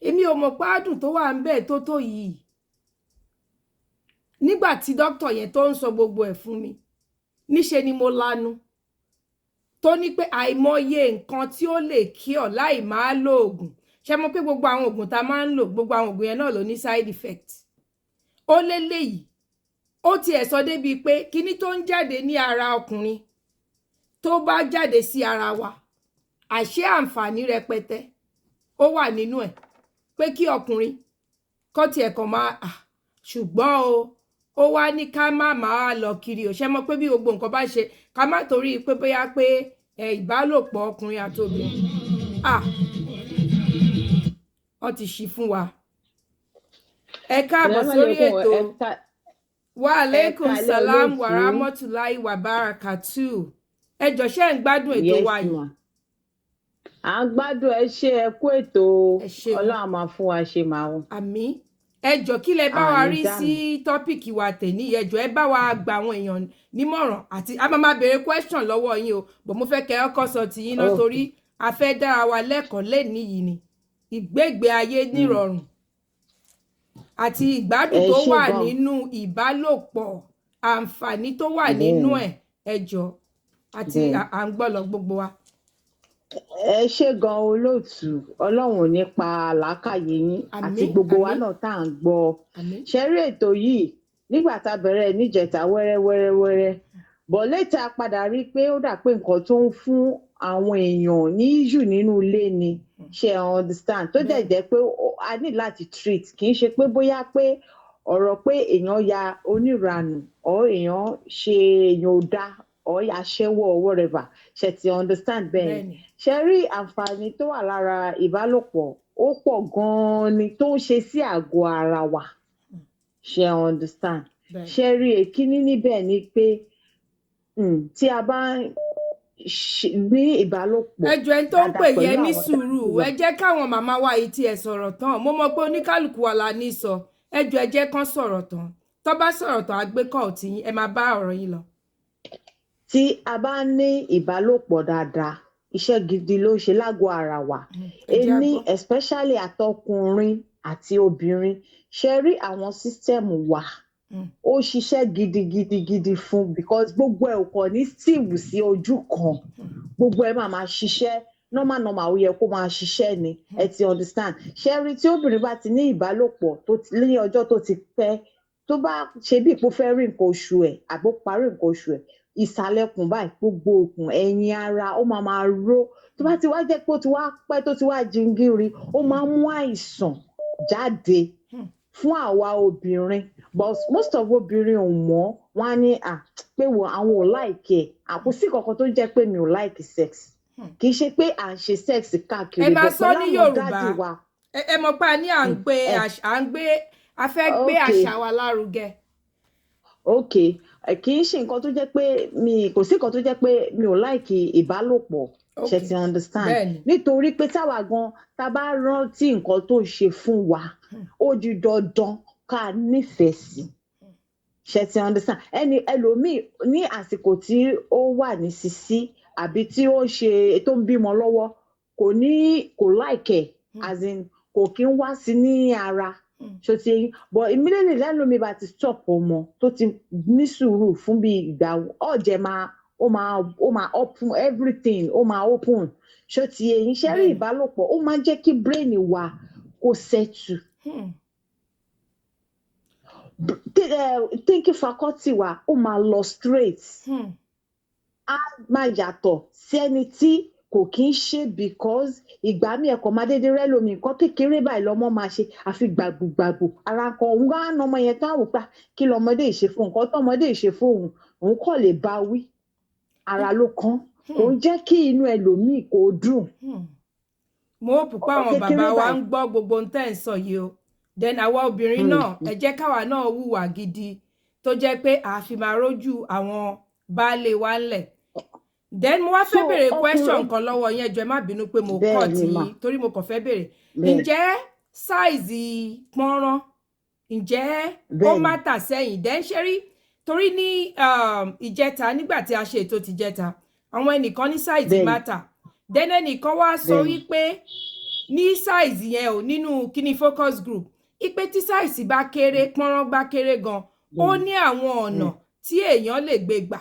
èmi ò mọ̀ pé àdùn tó wà ń bẹ̀ tó yìí nígbà tí dókítà yẹn tó ń sọ gbogbo ẹ̀ fún mi. Níṣe ni mo lanu tó ní pé àìmọye nǹkan tí ó lè cure láì máa lo oògùn. Ṣé mo pé gbogbo àwọn oògùn tá a máa ń lò, gbogbo àwọn oògùn yẹn náà ló ní side effect. Ó léléyìí, ó tiẹ̀ sọ débi pé kíní tó ń jáde ní ara ọkùnrin, tó bá jáde sí ara wa, àṣé àǹfààní rẹpẹtẹ ó wà nínú ẹ̀, pé kí ọkùnrin kọ́ tiẹ̀ kàn máa ṣùgbọ́n o, ó wá ní ká má máa lọ kiri ò. Ṣe mọ̀ pé bí gbogbo nǹkan bá ṣe, ká má torí pé bóyá pé ẹ ìbálòpọ̀ ọkùnrin àti obìnrin, wọ́n ti ṣí fún wa. Ẹ káàbọ̀ sórí ètò. Wa aleykum salam wa rahmatulahi wa barakatu. Ẹ jọ̀ọ́, ṣé ń gbádùn ètò wa yìí? À ń gbádùn. Ẹ ṣé, ẹ kú ètò. Ẹ ṣeun. Ọlọ́run á máa fún wa ṣe màá wọn. Àmín. Ẹ jọ̀ọ́, kí lẹ bá wa Àní rí dànù. sí topic wa tèní? Ẹ jọ̀ọ́, ẹ bá wa gba àwọn èèyàn nímọ̀ràn, àti a máa máa béèrè question lọ́wọ́ yín o, but mo fẹ́ kẹ́ ẹ kọ́kọ́ sọ tiyín náà torí a fẹ́ dára wa lẹ́kọ̀ọ́ lénìí yìí ni ìgbégbé ayé nírọ̀rùn àti ìgbádùn Ẹ tó ṣé wà gan. nínú ìbálòpọ̀, àǹfààní tó wà nínú ẹ̀. Ẹ jọ̀ọ́, àti à ń gbọ́ lọ gbogbo wa. Ẹ ṣé gan, olóòtú. Ọlọ́run ò ní pa làákàyè yín àti Àmín, gbogbo wa àmín. náà tá à ń gbọ́. Àmín. Ṣe rí ètò yìí, nígbà tá a bẹ̀rẹ̀ níjẹta, wẹ́rẹ́ wẹ́rẹ́ wẹ́rẹ́ bọ̀, létà padà rí i pé ó dà pé nǹkan tó ń fún àwọn èèyàn ní issue nínú ilé ni. Ṣe ẹ understand? Tó dẹ̀ jẹ́ pé a ní láti treat, kì í ṣe pé bóyá pé ọ̀rọ̀ pé èèyàn ya oníranù or èèyàn ṣe èèyàn ò dá or aṣẹ́wó or whatever. Ṣe ti understand bẹ́ẹ̀? Bẹ́ẹ̀ni. Ṣe rí àǹfààní tó wà lára ìbálòpọ̀, ó pọ̀ gan-an ni tó ń ṣe sí àgọ́ ara wa. Ṣe understand? Bẹ́ẹ̀ni. Ṣe rí, èkíní níbẹ̀ ni pé tí a bá ń ní ìbálòpọ̀ Ẹ jọ̀ọ́, ẹni tó ń dáadáa pè pẹ̀lú yẹn, ní àwọn sùúrù. daddy wa. Ẹ jẹ́ káwọn màmá wa yìí tiẹ̀ sọ̀rọ̀ tán. Mo mọ̀ pé oníkálukú wa la ní sọ. Ẹ jọ̀ọ́, ẹ jẹ́ kán sọ̀rọ̀ tán. Tó bá sọ̀rọ̀ tán, á gbé call tí yín. Ẹ máa bá ọ̀rọ̀ yín lọ. Tí a bá ní ìbálòpọ̀ dáadáa, iṣẹ́ gidi ló ń ṣe lágọ̀ọ́ ara wa. Ẹ jẹ́ á Ení gbọ́. especially àtọkùnrin àti obìnrin, ṣe rí àwọn system wa, ó ṣiṣẹ́ gidigidigidi fún, because gbogbo ẹ̀ ò kàn ní steve sí ojú kan. Gbogbo ẹ̀ máa máa ṣiṣẹ́ normal normal, ó yẹ kó máa ṣiṣẹ́ ni. Ẹ ti understand? Ṣe rí, tí obìnrin bá ti ní ìbálòpọ̀ tó ti ní ọjọ́ tó ti pẹ́, tó bá ṣe bí ìpò fẹ́ rí nǹkan oṣù ẹ̀ àbó parí nǹkan oṣù ẹ̀, ìsàlẹ̀ ikùn báyìí, gbogbo òkun ẹ̀yìn ara, ó máa máa ró. Tó bá ti wá jẹ́ pé ó ti wá pẹ́, tó ti wá jingiri, ó máa ń mú àìsàn jáde fún àwa obìnrin. But most of obìnrin ò mọ̀. Wọ́n á ní à pé wo àwọn ò like ẹ̀. Àkósí kankan tó jẹ́ pé mi ò like sex. Kì í ṣe pé à ń ṣe sex káàkiri, Ẹ máa but sọ pẹ̀lú ní àwọn Yorùbá. daddy wa. Ẹ mọ̀ pé a ní à ń gbé à ń gbé, a fẹ́ gbé àṣà wa lárugẹ. Ok, kì í ṣe nǹkan tó jẹ́ pé mi kò sí nǹkan tó jẹ́ pé mi ò like ìbálòpọ̀. Ṣe ti understand? Bẹ́ẹ̀ni. Nítorí pé táwa gan tá a bá rántí nǹkan tó ṣe fún wa, ó di dandan ká nífẹ̀ẹ́ sí. Ṣe ti understand? Ẹni ẹlòmíì ní àsìkò tí ó wà ní sisi àbí tí ó ń ṣe tó ń bímọ lọ́wọ́, kò ní kò like ẹ̀, as in kò kí ń wá sí ní ara. Ṣó ti yé yín? But immediately lẹ́nu bá ti stop ọmọ, tó ti ní sùúrù fún bí ìgbà ọ̀jẹ̀, máa ó máa open everything, ó máa open. Ṣó ti yé yín? Ṣé rí, ìbálòpọ̀, ó máa ń jẹ́ kí brain wa kó settle. Thinking faculty wa, ó máa lọ straight. Á máa yàtọ̀ sí ẹni tí kò kí ń ṣe, because ìgbà míì ẹ̀kọ́ máa dédé rẹ́ lómi, nǹkan kékeré báyìí lọ́mọ máa ṣe, àfi gbàgbùgbàgbù ara kan òun á na ọmọ yẹn tán, àwò pa kí lọmọdé yìí ṣe fún nǹkan tọmọdé yìí ṣe fóun, òun kàn lè bá wí, ara ló kán. Kò ń jẹ́ kí inú ẹlòmíì kó dùn. Mo hope pé àwọn Kékeré bàbá wa báyìí. ń gbọ́ gbogbo ohun tẹ́ ẹ̀ ń sọ yìí o. Then àwa obìnrin náà, ẹ jẹ́ káwa náà hùwà gidi tó jẹ́ pé a fi máa rójú àwọn baálé wa ńlẹ̀. Then mo wá fẹ́ So, béèrè question ọkùnrin kan lọ́wọ́ yẹn. Jọ̀ọ́, ẹ má bínú pé mo Bẹ́ẹ̀ cut ni mà. yín, torí mo kàn fẹ́ béèrè. Bẹ́ẹ̀. Ǹjẹ́ size pọ́nrán, ǹjẹ́ ó Bẹ́ẹ̀ ni. matter sẹ́yìn? Then ṣe rí, torí ní ìjẹta, nígbà tí a ṣe ètò tìjẹta, àwọn ẹnìkan ní size matter. Then ẹnìkan wá sọ wípé ní size yẹn ò nínú kíní focus group, ipe tí size bá kéré, pọ́nrán bá kéré gan, ó ní àwọn ọ̀nà tí èèyàn lè gbé gbà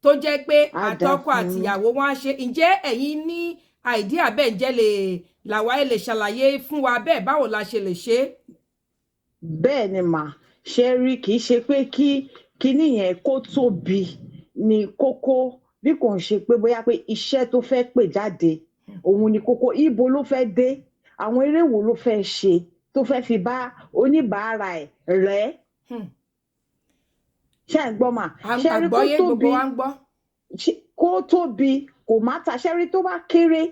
tó jẹ́ pé Á dáa àtọkọ fún yín. àtìyàwó wọn á ṣe. Ǹjẹ́ ẹ̀yin ní idea bẹ́ẹ̀? Ǹjẹ́ lè làwa ẹ lè ṣàlàyé fún wa bẹ́ẹ̀, báwo la ṣe lè ṣe é? Bẹ́ẹ̀ ni mà. Ṣe rí, kì í ṣe pé kí kinní yẹn kó tóbi ní kókó, bí kò ń ṣe pé bóyá pé iṣẹ́ tó fẹ́ pè jáde òun ni kókó. Ibo ló fẹ́ dé, àwọn eré wo ló fẹ́ ṣe tó fẹ́ fi bá oníbàárà ẹ̀ rẹ́? Ṣé ẹ̀ ń gbọ́ mà? Ṣe rí, kó Àgbọ́yé gbogbo tóbi wa ń gbọ́. Kó tóbi kò má ta. Ṣe rí, tó bá kéré,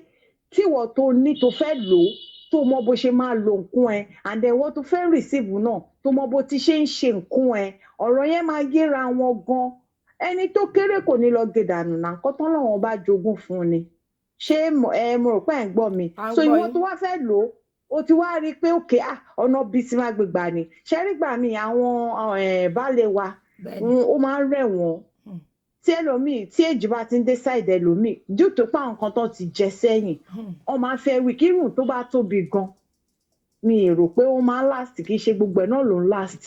tíwọ tó ní tó fẹ́ lò ó, tó mọ bó ṣe máa lo nǹkan ẹ, and then wọ́n tó fẹ́ receive náà, tó mọ bó ti ṣe ń ṣe nǹkan ẹ, ọ̀rọ̀ yẹn máa yéra wọn gan. Ẹni tó kéré kò ní lọ gé dànù náà, nǹkan tán lọ́wọ́n bá jogún fún ni. Ṣé ẹ mo rò pé ẹ̀ ń gbọ́ mi? À ń So gbọ́ ìwọ yín. tó wá fẹ́ lò ó, o ti wá rí i pé òkè, ah, ọ̀nà bíi ti máa gbégbá ni. Ṣe rí, gbà mí àwọn baálé wa, ó máa ń rẹ̀ wọ́n. Tí ẹlòmíì, tí èjì bá ti ń dé side ẹlòmíì, due to pé àwọn nǹkan tó ti jẹ sẹ́yìn, wọ́n máa ń fẹ́ wí kírun tó bá tóbi gan, mi ì rò pé ó máa ń last. Kì í ṣe gbogbo ẹ̀ náà ló ń last,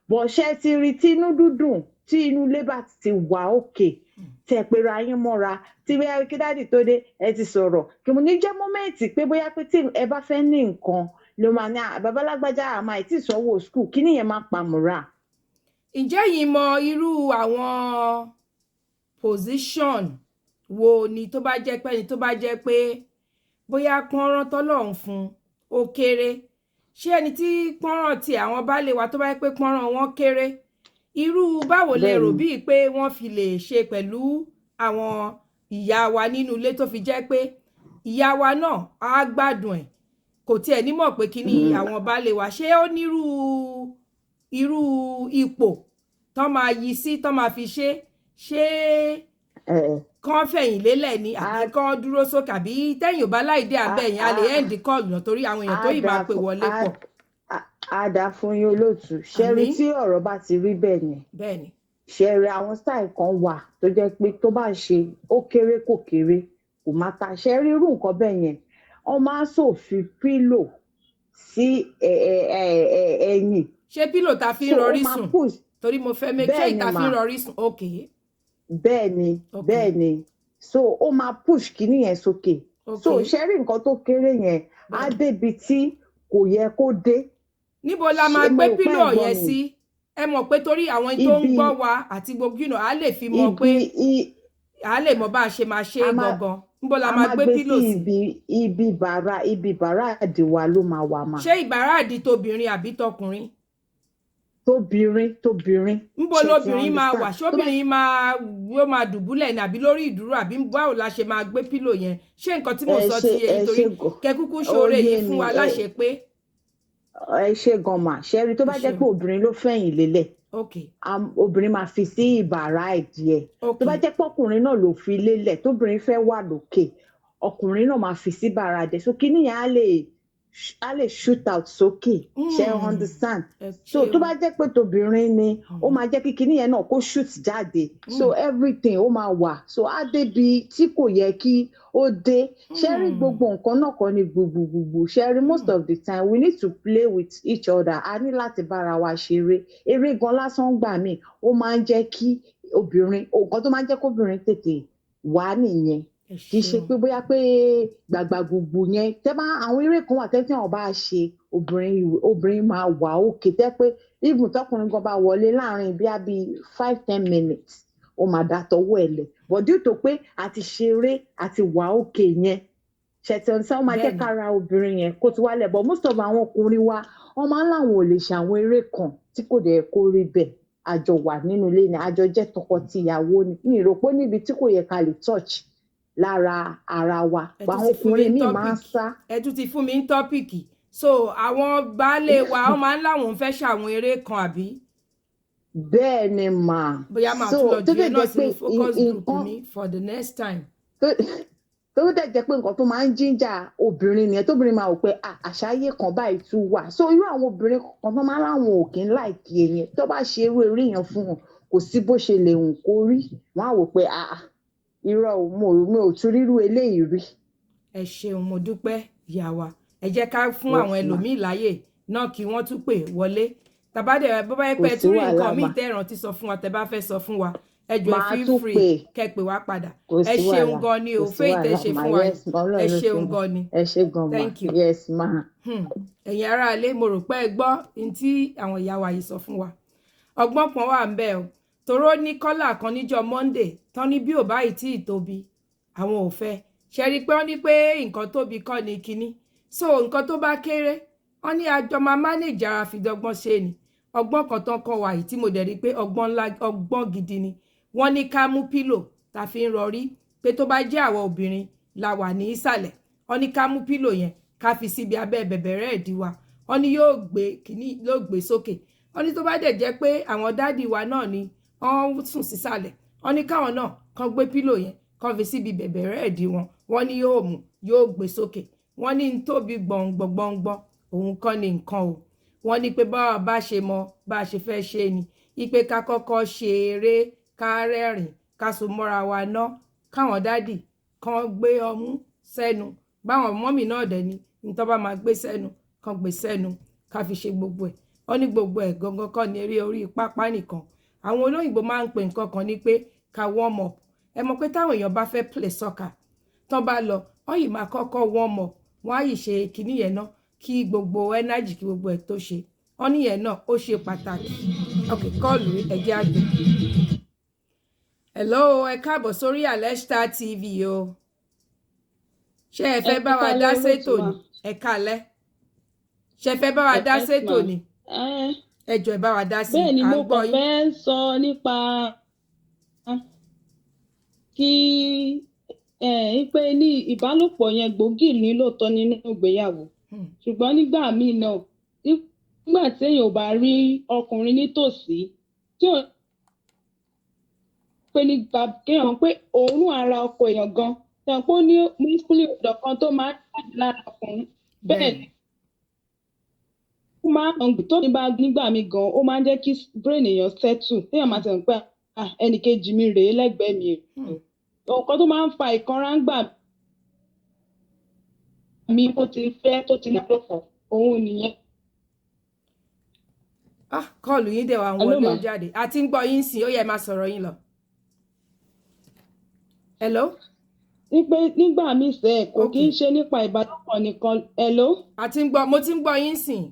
but ṣé ti rí, tí inú dúdùn, tí inú ilé bá ti wà òkè, tẹ pera yín mọ́ra, tí bóyá kí daddy tó dé ẹ ti sọ̀rọ̀, kí mo ní jẹ́ moment pé bóyá pé tí ẹ bá fẹ́ ní nǹkan ló máa ní, "Ah, babalágbájá, àmọ́ àìtí ìsanwó school," kí nìyẹn máa pamọ́ra. Ǹjẹ́ yìí mọ irú àwọn position wo ni tó bá jẹ́ pé ẹni tó bá jẹ́ pé bóyá pọ́nrán tọ́lọ́run fún ó kéré, ṣé ẹni tí pọ́nrán ti àwọn baálé wa tó bá jẹ́ pé pọ́nrán wọn kéré, irú báwo lẹ rò bíi pé wọ́n fi lè ṣe pẹ̀lú àwọn ìyá wa nínú ilé, tó fi jẹ́ pé ìyá wa náà á gbádùn ẹ̀, kò tiẹ̀ ní mọ̀ pé kíní àwọn baálé wa ṣé ó nírú irú ipò tán máa yí sí, tán máa fi ṣe ṣé kán fẹ̀yìn lélẹ̀ ni, àbí kán dúró sókè, àbí tẹ̀yìn ò bá láì dé abẹ́ yẹn, a lè end call náà, torí àwọn èèyàn tó yìí máa pè wọlé pọ̀. Á dáa fún yín, olóòtú. Ṣẹ́rí, Àmín. tí ọ̀rọ̀ bá ti rí bẹ́ẹ̀ yẹn, bẹ́ẹ̀ ni ṣẹ́rí, àwọn style kan wà tó jẹ́ pé tó bá ṣe ó kéré, kò kéré, kò má ta. Ṣẹ́rí, irú nǹkan bẹ́ẹ̀ yẹn, wọ́n máa ń sòfin pillow sí ẹ̀yìn. Ṣé pillow ta fi ń So ó rọrí máa sùn? push. Torí mo fẹ́ make ṣé Bẹ́ẹ̀ ni ìta fi mà. ń rọrí sùn, ok. Bẹ́ẹ̀ ni. Bẹ́ẹ̀ ni. So ó máa push kíní yẹn sókè. So ṣẹ́rí, nǹkan tó kéré yẹn á débi tí kò yẹ kó dé. Níbo la máa Ṣé mo gbé rò pé pillow ẹ̀ ń gbọ́ yẹn mi? sí? Ẹ mọ̀ pé torí àwọn tó ń gbọ́ wa àti gbogbo a lè fi mọ̀ pé a lè mọ̀ bá a ṣe máa ṣe é gangan. Níbo la A máa máa gbé gbé sí pillow sí? ibi bàrà àdìwà ló máa wà mà. Ṣé ìbàrá àdì tóbìnrin àbí tọkùnrin? Tóbìnrin, tóbìnrin. Níbo Ṣé ti lobìnrin máa wà? understand? Tó bá Ṣóbìnrin máa yóò máa dùbúlẹ̀ ní, àbí lórí ìdúró, àbí báwo la ṣe máa gbé pillow yẹn? Ṣé nǹkan tí mò ń Ẹ sọ ṣe ti yé ẹ yín? Torí ṣe gan. kẹkúkú Ó ṣoore yé yìí fún mi. wa láṣẹ pé. Ẹ ṣe gan mà. Ṣe rí, tó Ẹ bá jẹ́ ṣeun. pé obìnrin ló fẹ̀yìn lélẹ̀, obìnrin máa fi sí ìbàrá ìdí ẹ̀. Tó bá jẹ́ pé ọkùnrin náà ló fi lélẹ̀, tóbìnrin fẹ́ wà lókè, ọkùnrin náà máa fi sí ìbàrá ìdí ẹ̀. So kíní yẹn á lè á lè shoot out sókè. Ṣe ẹ understand? Ẹ So tó ṣeun. bá jẹ́ pé tobìnrin ni, ó máa jẹ́ kí kinní yẹn náà kó shoot jáde. So everything ó máa wà, so á débi tí kò yẹ kí ó dé. Ṣe rí, gbogbo nǹkan náà kọ́ ni gbogbogbò. Ṣe rí, most of the time we need to play with each other. A ní láti bára wa ṣeré. Eré gan lásán gbà míì, ó máa ń jẹ́ kí obìnrin, nǹkan tó máa ń jẹ́ kóbìnrin tètè wá nìyẹn. Ẹ Kì í ṣe ṣeun. pé bóyá pé gbàgbà gbogbo yẹn. Tẹ́ bá àwọn eré kan wà tẹ́ tí wọn bá ṣe, obìnrin, obìnrin máa wà òkè, tẹ́ pé even tọkùnrin gan bá wọlé láàrin bíi àbí 5-10 minutes, ó máa dá tọwọ́ ẹ̀ lẹ̀. But due to pé àti ṣeré àti wà òkè yẹn, ṣètò ọ̀sán, ó máa jẹ́ kára obìnrin yẹn kó ti wálẹ̀. But most of àwọn ọkùnrin wa, wọ́n máa ń láwọn ò lè ṣe àwọn eré kan tí kò dẹ̀ kó rí bẹ́ẹ̀. Àjọ wà nínú ilé ni, àjọ jẹ́ tọkọ-tìyàwó ni. Mi rò pé níbi tí kò yẹ ká lè touch lára ara wa. Ẹ tún Àwọn ti fún mi ọkùnrin ní míì máa ń topic. sá. Ẹ tún ti fún mi ní topic. So àwọn baálé wa, wọ́n máa ń láwọn fẹ́ ṣàwọn eré kan, àbí? Bẹ́ẹ̀ ni mà. Bóyá màá So tún lọ tó ju dẹ̀ ẹ náà jẹ́ pé sínú focus group nǹkan mi for the next time. Tó dẹ̀ jẹ́ pé nǹkan tó máa ń jíjà obìnrin nìyẹn, tóbìnrin máa wò pé, "Ah, àṣàyè kan báyìí tún wà." So irú àwọn obìnrin kan tó máa ń láwọn ò kí ń like yẹn, tó bá ṣe irú eré yẹn fún wọn, kò sí bó ṣe lè hùn kó rí, wọn á wò pé, "Ah ah, irọ́ o, mi ò tún rírú eléyìí rí." Ẹ ṣeun, mo dúpẹ́, ìyá wa. Ẹ jẹ́ ká fún Yes, àwọn ma. ẹlòmíì láàyè náà kí wọ́n tún pè wọlé. Tàbádẹ bó bá yẹ Kò pé ẹ sí tún rí wàhálà nǹkan míì mà. tẹ́ ẹ rántí sọ fún wa, tẹ́ bá fẹ́ sọ fún wa, ẹ jọ̀ọ́, ẹ Màá feel tún free pè. kẹ́ pè wá padà. Kò Ẹ sí ṣeun wàhálà. gan ni Kò o sí fún èyí tẹ́ wàhálà ṣe mà. fún wa. Yes ma, Ọlọ́run Ẹ ló ṣeun ṣe. gan ni. Ẹ ṣé gan ma. Thank you. Yes ma. Ẹ̀yin aráalé, mo rò pé ẹ gbọ́ ní tí àwọn ìyá wa yìí sọ fún wa. Ọgbọ́n kan wà ń bẹ̀ o, toró ní kọ́là kan níjọ́ Monday tán ní bí ò báyìí tí ì tóbi, àwọn ò fẹ́ ṣe rí i pé wọ́n ní pé nǹkan tóbi kọ́ ni kinní. So nǹkan tó bá kéré, wọ́n ní àjọ máa manage ara fi dọ́gbọ́n ṣe ni. Ọgbọ́n kan tán kọ́ wa yìí tí mo dẹ̀ rí i pé ọgbọ́n ńlá, ọgbọ́n gidi ni. Wọ́n ní ká mú pillow tá fi ń rọrí, pé tó bá jẹ́ àwa obìnrin la wà ní ìsàlẹ̀, wọ́n ní ká mú pillow yẹn, ká fi síbi abẹ́ bẹ̀bẹ̀rẹ̀ ìdí wa. Wọ́n ní yóò gbé kínní, yóò gbé sókè. Wọ́n ní tó bá dẹ̀ jẹ́ pé àwọn daddy wa náà ni wọ́n sùn sísàlẹ̀, wọ́n ní káwọn náà kàn gbé pillow yẹn, kàn fi síbi bẹ̀bẹ̀rẹ̀ ìdí wọn. Wọ́n ní yóò mú, yóò gbé sókè. Wọ́n ní n tóbi gbọ̀ngbọ̀ngbọ̀ngbọ̀n òun kọ́ ni nǹkan o. Wọ́n ní pé báwa bá ṣe mọ bá a ṣe fẹ́ ṣe ni ipe ká kọ́kọ́ ṣe eré, ká rẹ́rìn, ká so mọ́ra wa ná, káwọn daddy kan gbé ọmú sẹ́nu, báwọn mummy náà dẹ̀ ni ní tó bá máa gbé sẹ́nu kan gbé sẹ́nu, ká fi ṣe gbogbo ẹ̀. Wọ́n ní gbogbo ẹ̀ gangan kọ́ ni eré orí pápá nìkan. Àwọn olóyìnbó máa ń pè nǹkan kan ní pé ká warm up. Ẹ mọ̀ pé táwọn èèyàn bá fẹ́ play soccer, tán bá lọ, wọ́n yìí máa kọ́kọ́ warm up, wọ́n á yìí ṣe kinní yẹn ná, kí gbogbo energy, kí gbogbo ẹ̀ tó ṣe. Wọ́n níyẹn náà ó ṣe pàtàkì. Ok, call, ẹ̀jẹ̀ àgbẹ̀. Hello, ẹ káàbọ̀ sórí Alesta TV o. Ṣé ẹ fẹ́ Ẹ bá wa káalẹ́ dá olóòtú sétò wa. ni? Ẹ káalẹ́. Ṣé ẹ fẹ́ bá wa dá Yes sétò ma. ni? Ẹ jọ̀ọ́, ẹ bá wa dá sí Bẹ́ẹ̀ ni, i, à ń mo gbọ́ kàn yín. fẹ́ sọ nípa kí ẹ pé ní ìbálòpọ̀ yẹn, gbòógì ní lóòótọ́ nínú ìgbéyàwó, ṣùgbọ́n nígbà míì náà, nígbà téèyàn ò bá rí ọkùnrin nítòsí tí ò pé nípa kéèyàn pé òórùn ara ọkọ èèyàn gan, ṣe pé ó ní masculine odor kan tó máa ń jáde lára ọkùnrin. Bẹ́ẹ̀ ni, ó máa ń tó ní bá nígbà míì gan, ó máa ń jẹ́ kí brain èèyàn settle, téèyàn máa tẹ̀ pé, "Ah, ẹnìkejì mi rèé lẹ́gbẹ̀ẹ́ mi." Nǹkan tó máa ń fa ìkanra ń gbà mí tó ti fẹ́ tó ti lọ́pọ̀ òun nìyẹn. Ah, call yín dẹ̀ wá ń Hello, wọlé, ma. ó jáde. Àti ń gbọ́ yín sìn, ó yẹ máa sọ̀rọ̀ yín lọ. Hello. Wípé nígbà míì sẹ́, kò kí ń ṣe nípa ìbálòpọ̀ nìkan. Hello. Àti ń gbọ́, mo ti ń gbọ́ yín sìn.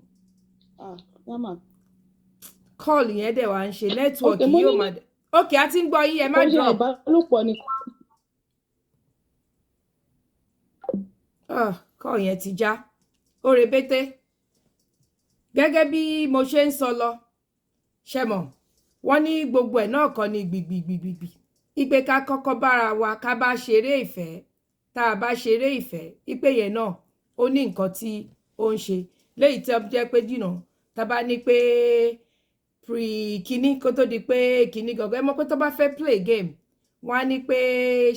Ah, yàmà. Call yẹn dẹ̀ wá ń ṣe network. Okay, mo yóò ní máa dẹ̀. Ok, a ti ń gbọ́ yín, ẹ má kò ṣe drop. ìbálòpọ̀ nìkan. Ah, call yẹn ti já, ó rebete. Gẹ́gẹ́ bí mo ṣe ń sọ lọ, ṣe mọ̀, wọ́n ní gbogbo ẹ̀ náà kọ́ ni gbìgbìgbìgbì ipe ká kọ́kọ́ bára wa, ká bá ṣeré ìfẹ́. Tá a bá ṣeré ìfẹ́, ipe yẹn náà ó ní nǹkan tí ó ń ṣe léyìí tí ó jẹ́ pé jìnnà tá a bá ní pé pre kinní kó tó di pé kinní gangan. Ẹ mọ̀ pé tó bá fẹ́ play game, wọ́n á ní pé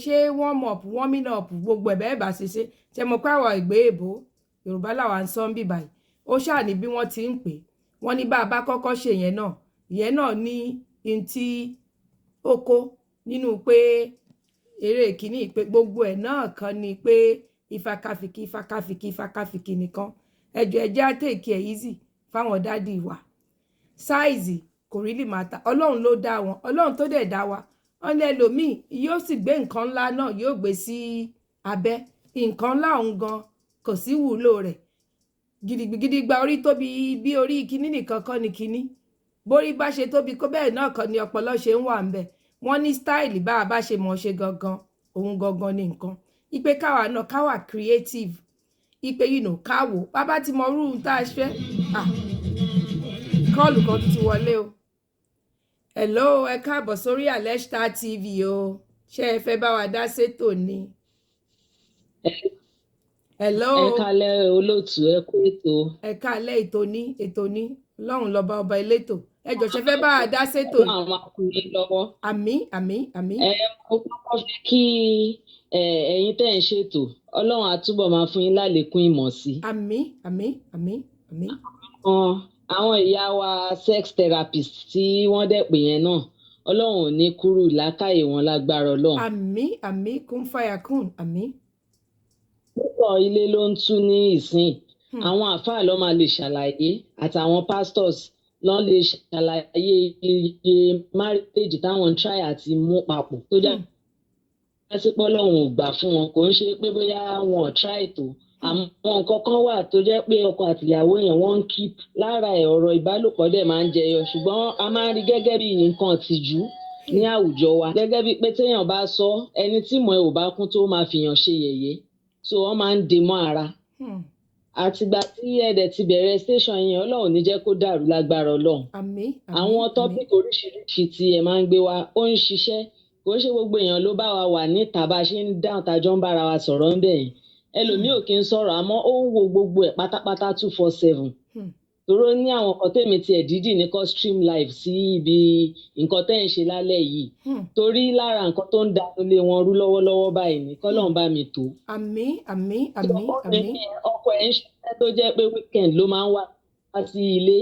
ṣé warm up, warming up, gbogbo ẹ̀ bẹ́ẹ̀ bá ṣe ṣe. Ṣe mọ̀ pé àwọn ìgbé èbó Yorùbá làwa ń sọ ń bì báyìí. Ó ṣáà ní bí wọ́n ti ń pè é. Wọ́n ní bá a bá kọ́kọ́ ṣe yẹn náà, ìyẹn náà ní n tí ó kó nínú pé eré kìíní, pé gbogbo ẹ̀ náà kan ni pé ìfakafìkì, ìfakafìkì, ìfakafìkì nìkan. Ẹ jọ̀ọ́, ẹ jẹ́ á take it easy fáwọn daddy wa. Size kò really matter. Ọlọ́run ló dá wọn, Ọlọ́run tó dẹ̀ dá wa. Wọ́n ní ẹlòmíì yóò sì gbé nǹkan ńlá náà, yóò gbé sí abẹ́ nǹkan ńlá òun gan, kò sí wúlò rẹ̀ gidigidi. Gba orí tóbi bí orí kíní nìkan kọ́ ni kíní. Bórí bá ṣe tóbi kó, bẹ́ẹ̀ náà kọ́ ni ọpọlọ ṣe ń wà ń bẹ̀. Wọ́n ní style bá a bá ṣe mọ̀ ṣe gangan, òun gangan ni nǹkan. Ipe káwa náà káwa creative, ipe káwò bàbá ti mọ irú tá a ṣe. Ah, call kan tún ti wọlé o. Hello, ẹ káàbọ̀ sórí Alesta TV o. Ṣé ẹ fẹ́ bá wa dá sétò ni? Hello. Ẹ kálẹ́ olóòtú, ẹ kú ètò. Ẹ káalẹ́. Ètò ní, ètò ní. Ọlọ́run lọ́ba ọba elétò. Ẹ jọ̀ọ́, ṣe fẹ́ bá wa dá sétò? Ọlọ́run àwọn akùnrin lọ́wọ́. Àmín, àmín, àmín. Ẹ mo kọ́kọ́ fẹ́ kí ẹ̀yin tẹ́ ń ṣètò, Ọlọ́run á túbọ̀ máa fún yín lálékún ìmọ̀ sí i. Àmín, àmín, àmín, àmín. Àwọn ìyá wa sex therapist tí wọ́n dẹ̀ pè yẹn náà, Ọlọ́run ò ní kúrú làákàyè wọn lágbára Ọlọ́run. Àmín, àmín, kún fàyà kún, àmín. Púpọ̀ ilé ló ń tú ní ìsìn. Àwọn àáfàá ló máa lè ṣàlàyé, àtàwọn pastors ló lè ṣàlàyé iye marriage táwọn ń try àti mú papọ̀ tó já sí pé Ọlọ́run ò gbà fún wọn. Kò ń ṣe pé bóyá wọn ò try tó, àmọ́ nǹkan kan wà tó jẹ́ pé ọkọ àtìyàwó yẹn wọ́n ń keep lára ẹ̀. Ọ̀rọ̀ ìbálòpọ̀ dẹ̀ máa ń jẹyọ, ṣùgbọ́n a máa ń rí gẹ́gẹ́ bí nǹkan ìtìjú ní àwùjọ wa, gẹ́gẹ́ bí pé téèyàn bá sọ, ẹni tí ìmọ̀ ẹ̀ ò bá kún tó máa fìyàn ṣe yẹ̀yẹ́, so wọ́n máa ń dè mọ́ ara. Àtìgbà tí ẹ dẹ̀ ti bẹ̀rẹ̀ station yẹn, Ọlọ́run ní jẹ́ kó dàrú lágbára Ọlọ́run. Àmín, àmín. Àwọn topic oríṣiríṣi tí ẹ máa ń gbé wá, ó ń ṣiṣẹ́. Kò ń ṣe gbogbo èèyàn ló bá wa wà níta bá a ṣe ń dáhùn tájọ́ ń bára wa sọ̀rọ̀ ń bẹ̀ yẹn. Ẹlòmíì ò kí ń sọ̀rọ̀, àmọ́ ó ń wo gbogbo ẹ̀ pátápátá 247. Toró ní àwọn kan tèmi tiẹ̀ dídì ní kó stream live sí ibi nǹkan tẹ́ ń ṣe lálẹ́ yìí, torí lára nǹkan tó ń da ilé wọn rú lọ́wọ́lọ́wọ́ báyìí ní kọ́lọ́run bá mi tó. Àmín, àmín, àmín, àmín. Ọkọ ẹ̀ ń ṣiṣẹ́ tó jẹ́ pé weekend ló máa ń wá sí ilé,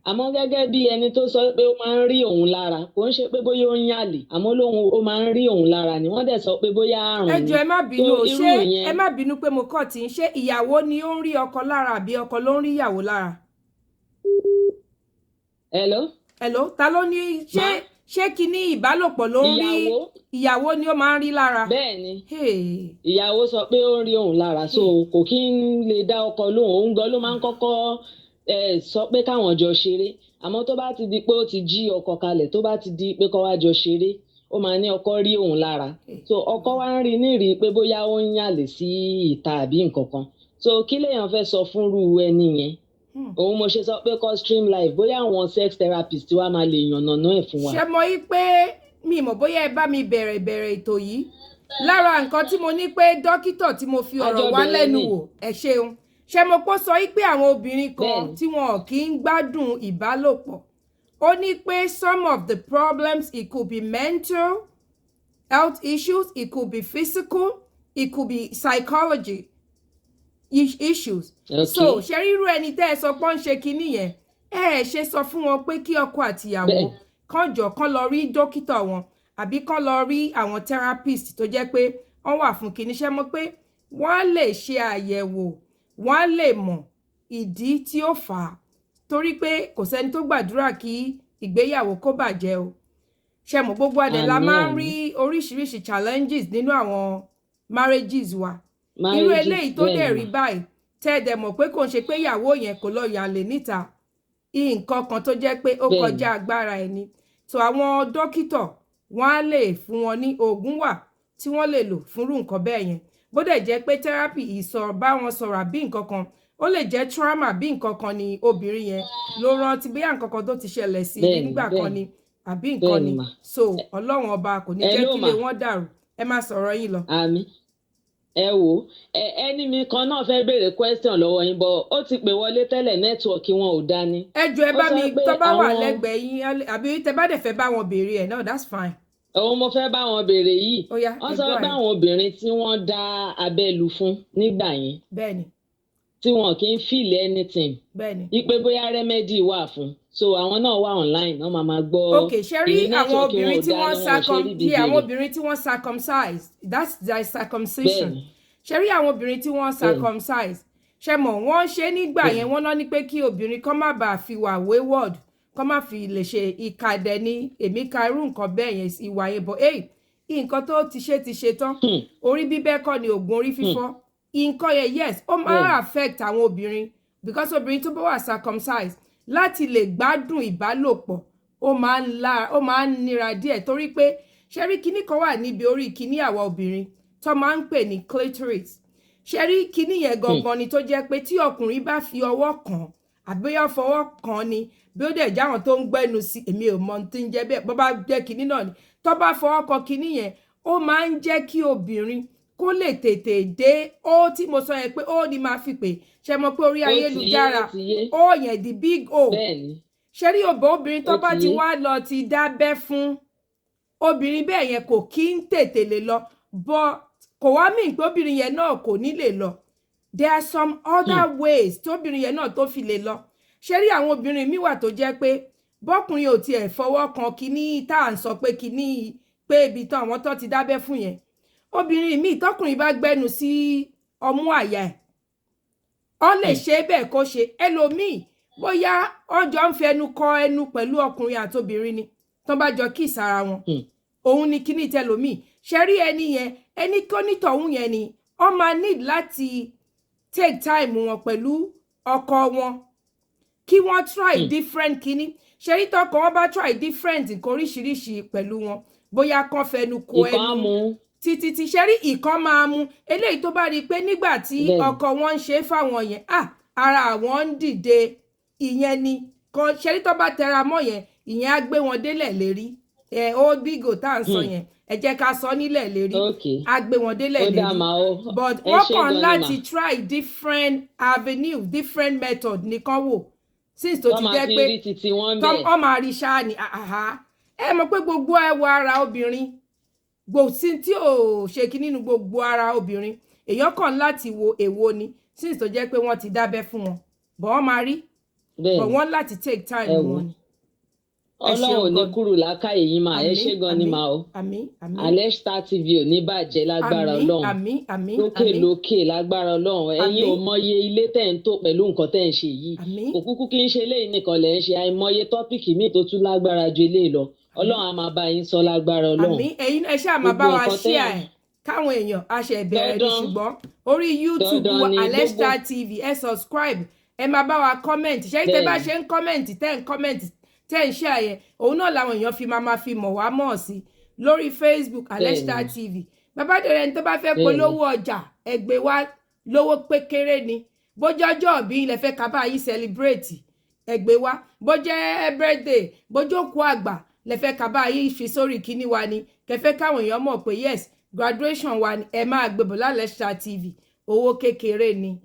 àmọ́ gẹ́gẹ́ bí ẹni tó sọ pé ó máa ń rí òun lára, kò ń ṣe pé bóyá ó ń yàlè, àmọ́ lóun ó máa ń rí òun lára ni. Wọ́n dẹ̀ sọ pé bóyá àrùn Ẹ ni. jọ̀ọ́, ẹ má bínú o. Irú Ṣé yẹn ẹ má bínú pé mo kọ́ tí ń ṣé ìyàwó ni ó ń rí ọkọ lára àbí ọkọ ló ń rí ìyàwó lára? Hello? Hello, ta ló ní ṣé Ma? Ṣé kíní ìbálòpọ̀ ló ń rí? Ìyàwó. Ìyàwó ni ó máa ń rí lára? Bẹ́ẹ̀ ni. Hey. Ìyàwó sọ pé ó ń rí òun lára, so kò kí ń lè dá ọkọ lóhùn. Òun gan ló máa ń kọ́kọ́ sọ pé káwọn jọ ṣeré, àmọ́ tó bá ti di pé ó ti jí ọkọ kalẹ̀, tó bá ti di pé kó wá jọ ṣeré, ó máa ní ọkọ rí òun lára. So ọkọ wa ń rí nírìí pé bóyá ó ń yàlè sí ìta àbí nǹkan kan. So kí lèèyàn fẹ́ sọ fúnrú ẹni yẹn? Òun mo ṣe sọ pé kó stream live, bóyá àwọn sex therapist wa máa lè yànnàná ẹ̀ fún wa. Ṣé mo yí pé mi mọ̀ bóyá ẹ bá mi bẹ̀rẹ̀ ìbẹ̀rẹ̀ ètò yìí, lára nǹkan tí mo ní pé dókítà tí mo fi ọ̀rọ̀ Àjọ wá bẹ̀rẹ̀ lẹ́nu ni. wò, ẹ ṣeun. Ṣé mo pọ́ sọ yí pé àwọn obìnrin kan Bẹ́ẹ̀ni. tí wọn kì í gbádùn ìbálòpọ̀, ó ní pé some of the problems, it could be mental health issues, it could be physical, it could be psychology issues. So ṣe ríru ẹni tẹ́ ẹ sọ pé ó ń ṣe kinní yẹn, ẹ ẹ ṣe sọ fún wọn pé kí ọkọ àtìyàwó kán jọ kán lọ rí dókítà wọn, àbí kán lọ rí àwọn therapist tó jẹ́ pé wọ́n wà fún kinní. Ṣẹ́ mọ̀ pé wọ́n lè ṣe àyẹ̀wò, wọ́n lè mọ̀ ìdí tí ó fà á, torí pé kò sẹ́ni tó gbàdúrà kí ìgbéyàwó kó bàjẹ́ o. Ṣe mọ̀, gbogbo adẹ̀ la Àmín, máa ń àmín. rí oríṣiríṣi challenges nínú àwọn marriages wa. Irú Marriages, eléyìí tó dẹ̀ bẹ́ẹ̀ rí ni. báyìí, tẹ́ ẹ dẹ̀ mọ̀ pé kò ń ṣe pé ìyàwó yẹn kò lọ yàlè níta, nǹkan kan tó jẹ́ pé ó kọjá agbára ẹni. So àwọn dókítà, wọ́n á lè fún wọn ní oògùn wà tí wọ́n lè lò fúnrú nǹkan bẹ́ẹ̀ yẹn. Bó dẹ̀ jẹ́ pé therapy, ìsọ̀rọ̀ bá wọn sọ̀rọ̀ àbí nǹkan kan, ó lè jẹ́ trauma bí nǹkan kan ni obìnrin yẹn ló rántí, bóyá nǹkan kan tó ti ṣẹlẹ̀ sí i nígbà kan ni àbí nǹkan Bẹ́ẹ̀ni ni. mà. So Ọlọ́run ọba kò ní jẹ́ Hello kí mà. ilé wọn dàrú. Ẹ máa sọ̀rọ̀ yín lọ. Àmín. Ẹ wò ó, ẹni mi kan náà fẹ́ béèrè question lọ́wọ́ yín, bọ̀ ó ti pè wọlé tẹ́lẹ̀, network wọn ò dání. Ẹ jọ̀ọ́, ẹ Ó bá sọ mi pé tó bá wà àwọn lẹ́gbẹ̀ẹ́ yín, àbí tẹ bá dẹ̀ fẹ́ bá wọn béèrè ẹ̀ náà, that's fine. Òun mo fẹ́ bá wọn béèrè yìí. Ó yá, Wọ́n ẹ sọ go pé ahead. àwọn obìnrin tí wọ́n dá abẹ́ lu fún nígbà yẹn Bẹ́ẹ̀ni. Tí wọn kì í feel anything, wípé bóyá remedy wà fún. So àwọn náà wà online, wọ́n máa máa gbọ́. Ok, ṣe rí Ìní àwọn network wọn obìnrin ò tí dáa wọ́n ni wọn ò ṣe circum rí bí yeah, àwọn béèrè. obìnrin tí wọ́n circumcise, that's their circumcision. Ṣe rí àwọn obìnrin tí wọ́n circumcise, ṣe mọ̀ wọ́n ṣe nígbà yẹn, wọ́n náà ní pé kí obìnrin kan má bàa fi wà wayward, kán má fi lè ṣe ìkàdẹ ní. Èmi ka irú nǹkan bẹ́ẹ̀ yẹn, ìwà yẹn bọ̀. Hey, nǹkan tó ti ṣe ti ṣe tán. Orí bíbẹ́ kọ́ ni oògùn orí fífọ́. Nǹkan yẹn, yes, ó máa ń affect àwọn obìnrin, because obìnrin tó bá wà circumcised, láti lè gbádùn ìbálòpọ̀, ó máa ń la, ó máa ń nira díẹ̀, torí pé ṣẹ́rí kinní kan wà níbi orí kinní àwa obìnrin tó máa ń pè ní clitoris. Ṣẹ́rí kinní yẹn gangan ni tó jẹ́ pé tí ọkùnrin bá fi ọwọ́ kàn, àbí ó fọwọ́ kàn ni, bí ó dẹ̀ jáwọn tó ń gbẹ́nu sí, èmi ò mọ ohun tí ń jẹ́ bẹ́ẹ̀, bó bá jẹ́ kinní náà ni, tó bá fọwọ́ kan kinní yẹn, ó máa ń jẹ́ kí obìnrin kó lè tètè dé. Ó tí mo sọ yẹn pé ó ní máa fi pè ṣe mọ̀ pé orí Ó ti yé, ayélujára ó ti yé. Ó yẹn, the big O. Ṣe rí òbò obìnrin tó Ó bá ti ti yé. wá lọ ti dábẹ́ fún obìnrin bẹ́ẹ̀ yẹn, kò kí ń tètè lè lọ, but kò wá mí pé obìnrin yẹn náà kò ní lè lọ. There are some other ways tóbìnrin yẹn náà tó fi lè lọ. Ṣé rí àwọn obìnrin míì wà tó jẹ́ pé bọ́kùnrin ò tiẹ̀ fọwọ́ kan kíní tá à ń sọ pé kíní, pé ibi tán àwọn tó ti dábẹ́ fún yẹn, obìnrin míì, tọkùnrin bá gbẹnu sí ọmú àyà ẹ̀, ọ lè ṣe é bẹ́ẹ̀ kó ṣe. Ẹlòmíì, bóyá ọjọ́ ń fẹnu kọ ẹnu pẹ̀lú ọkùnrin àtobìnrin ni, tó bá jọ kiss ara wọn, òun ni kíní tẹlòmíì. Ṣe rí ẹni yẹn, ẹni kó nítọ̀hún yẹn ni ọ máa need láti take time wọn pẹ̀lú ọkọ wọn, kí wọ́n try different kíní. Ṣe rí tọkọ wọn bá try different nǹkan oríṣiríṣi pẹ̀lú wọn, bóyá kán fẹnu kò Ìkan á ẹnu mú. títí tí, ṣe rí, ìkan máa mú eléyìí tó bá rí i pé nígbà tí ọkọ wọn ń ṣe é fáwọn yẹn, ah, ara àwọn ń dìde, ìyẹn ni kan. Ṣe rí tó bá tẹra mọ́ yẹn, ìyẹn á gbé wọn délẹ̀ lérí. Ẹ ó bígò tá à ń sọ yẹn, ẹ jẹ́ ká sọ nílẹ̀ lérí, á gbé wọn délẹ̀ Ó dá lérí. màá o. But Ẹ wọ́n ṣé kàn gan ni mà. láti try different avenue, different method nìkan wò, since tó Wọ́n ti máa jẹ́ fi pé rí titi wọn tọ́ bẹ́ẹ̀. Ọ máa rí ṣáá ni àhá. Ẹ mọ̀ pé gbogbo ẹwà ara obìnrin, gbòsí tí ò ṣe kí nínú gbogbo ara obìnrin, èèyàn kàn láti wo èwo ni, since tó jẹ́ pé wọ́n ti dábẹ́ fún wọn, but wọ́n máa rí, but wọ́n láti take time Ẹ wò. wọn ni. Ẹ Ọlọ́run ṣeun ò ní gan ni. kúrò lákàyè yín mà. Ẹ Àmín. ṣé gan ni Àmín. mà o. Àmín, àmín. Alesta TV ò ní bàjẹ́ lágbára Àmín. Ọlọ́run. Àmín, àmín. Lókè Àmín. lókè lágbára Ọlọ́run. Ẹ̀yin ò mọye ilé tẹ̀ ń tò pẹ̀lú nǹkan tẹ̀ ń ṣe yìí. Àmín. Kò kúkú kí ń ṣe eléyìí nìkan lẹ̀ ń ṣe, àìmọye topic míì tó tún lágbára ju eléyìí lọ. Ọlọ́run á máa bá yín sọ lágbára Ọlọ́run. Àmín. Ẹ̀yin ẹ ṣáà máa bá Gbogbo wa nǹkan tẹ́ share ẹ̀ káwọn èèyàn a ṣe ìbẹ̀rẹ̀ ni. Dandan. Ṣùgbọ́n orí YouTube Dandan wa, ni Alesta gbogbo. TV, ẹ subscribe, ẹ máa bá wa comment. Ṣé tẹ bá ṣe ń comment, tẹ́ ń comment, tẹ́ ń share yẹn, òun náà làwọn èèyàn fi máa fi mọ̀ wá mọ̀ sí lórí Facebook, Alesta TV. Bàbá dẹrẹ, ẹni tó bá fẹ́ polówó ọjà, ẹ gbé wá lówó pékéré ni. Bójú ọjọ́ òbí ilẹ̀ fẹ́ ká bá yín celebrate, ẹ gbé wá. Bó jẹ́ birthday, bójú òkú àgbà lẹ fẹ́ ká bá yín fi sórí kíní wa ni, kẹfẹ́ káwọn èèyàn mọ̀ pé yes, graduation wa ni, ẹ máa gbé bọ̀ lálẹ́ TV. Owó kékeré ni,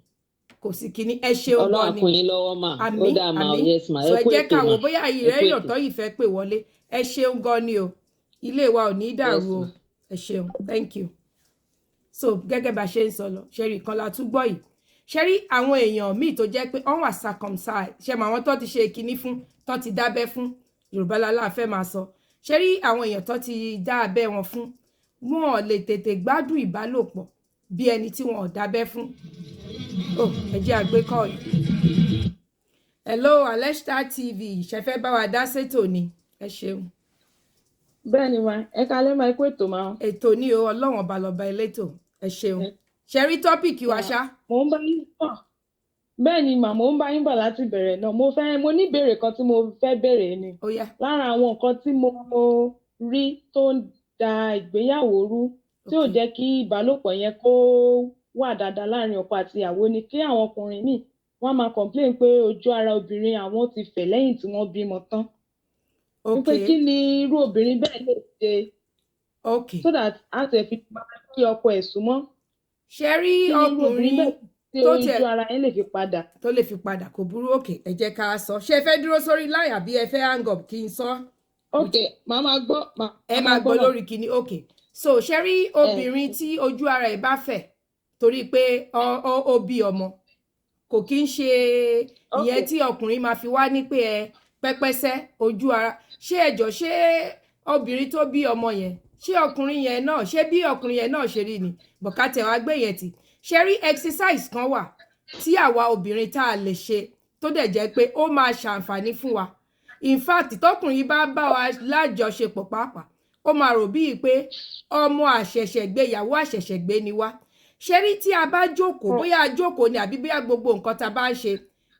kò sí kíní. Ẹ ṣeun Ọlọ́run gan á ni. kún yín lọ́wọ́ mà. Ó Àmín. dáa mà o. Àmín. Yes mà. So Ẹ ẹ kú jẹ́ ètò káwọn mà. bóyá Ẹ ìrẹ́ kú èèyàn ètò. tó yìí fẹ́ pè wọlé. Ẹ ṣeun gan ni o, ilé wa ò ní Yes dàrú o. mà. Ẹ ṣeun, thank you. So gẹ́gẹ́ bá ṣe ń sọ lọ, ṣẹ́rí kan la tún gbọ́ yìí. Ṣẹ́rí àwọn èèyàn míì tó jẹ́ pé wọ́n wà circumcised, ṣe mọ àwọn tó ti ṣe kinní fún, tó ti dábẹ́ fún, Yorùbá lálá fẹ́ máa sọ. Ṣẹ́rí àwọn èèyàn tó ti dá abẹ́ wọn fún, wọn ò lè tètè gbádùn ìbálòpọ̀ bí ẹni tí wọn ò dábẹ́ fún. Oh, ẹ jẹ́ àgbékọ́ yìí. Hello, Alesta TV, ṣe fẹ́ bá wa dá sétò ni? Ẹ ṣeun. Bẹ́ẹ̀ ni ma, ẹ kalẹ́ máa, kó ètò máa. Ètò ní o, Ọlọ́run ọba lọ́ba elétò. Ẹ ṣeun. Ṣe rí topic wa ṣá? Mò ń bá yín bọ̀. Bẹ́ẹ̀ ni mà, mò ń bá yín bọ̀ láti bẹ̀rẹ̀ náà. Mo fẹ́, mo ní ìbéèrè kan tí mo fẹ́ béèrè ni. Ó yá. Lára àwọn nǹkan tí mo rí tó ń da ìgbéyàwó rú, tí ò jẹ́ kí ìbálòpọ̀ yẹn kó wà dáadáa láàrin ọkọ àti ìyàwó, ni kí àwọn ọkùnrin míì wọ́n máa complain pé ojú ara obìnrin àwọn ti fẹ̀ lẹ́yìn tí wọ́n bímọ tán. Wípé kí ni irú obìnrin bẹ́ẹ̀ lè ṣe so that á tẹ̀ fi máa kí ọkọ ẹ̀ súnmọ́? Ṣe rí Kí ni irú obìnrin ọkùnrin bẹ́ẹ̀ tí tó ojú tiẹ̀ ara yẹn lè fi padà? Tó lè fi padà, kò burú. Òkè, ẹ jẹ́ ká sọ. Ṣé ẹ fẹ́ dúró sórí line àbí ẹ fẹ́ hang up kí n sọ? Ok, màá máa gbọ́, màá Ẹ máa máa gbọ́ gbọ́ mà. lórí kinní. Ok, so ṣe rí obìnrin tí ojú ara ẹ̀ bá fẹ̀ torí pé ó bí ọmọ, Kò kí ń ṣe ìyẹn tí ọkùnrin máa fi wá ní pé ẹ pẹ́pẹ́sẹ́ ojú ara. Ṣé ẹjọ́, ṣé obìnrin tó bí ọmọ yẹn, ṣé ọkùnrin yẹn náà, ṣé bí ọkùnrin yẹn náà ṣe rí ni? Bọ̀kátẹ̀ wá gbé yẹn tì. Ṣe rí, exercise kan wà tí àwa obìnrin tá a lè ṣe, tó dẹ̀ jẹ́ pé ó máa ṣàǹfààní fún wa. In fact, tọkùnrin bá bá wa lájọṣepọ̀ pàápàá, ó máa rò bíi pé ọmọ àṣẹ̀ṣẹ̀gbé, ìyàwó àṣẹ̀ṣẹ̀gbé ni wá. Ṣe rí, tí a bá jókòó, bóyá a jókòó ni àbí bóyá gbogbo nǹkan tá a bá ń ṣe,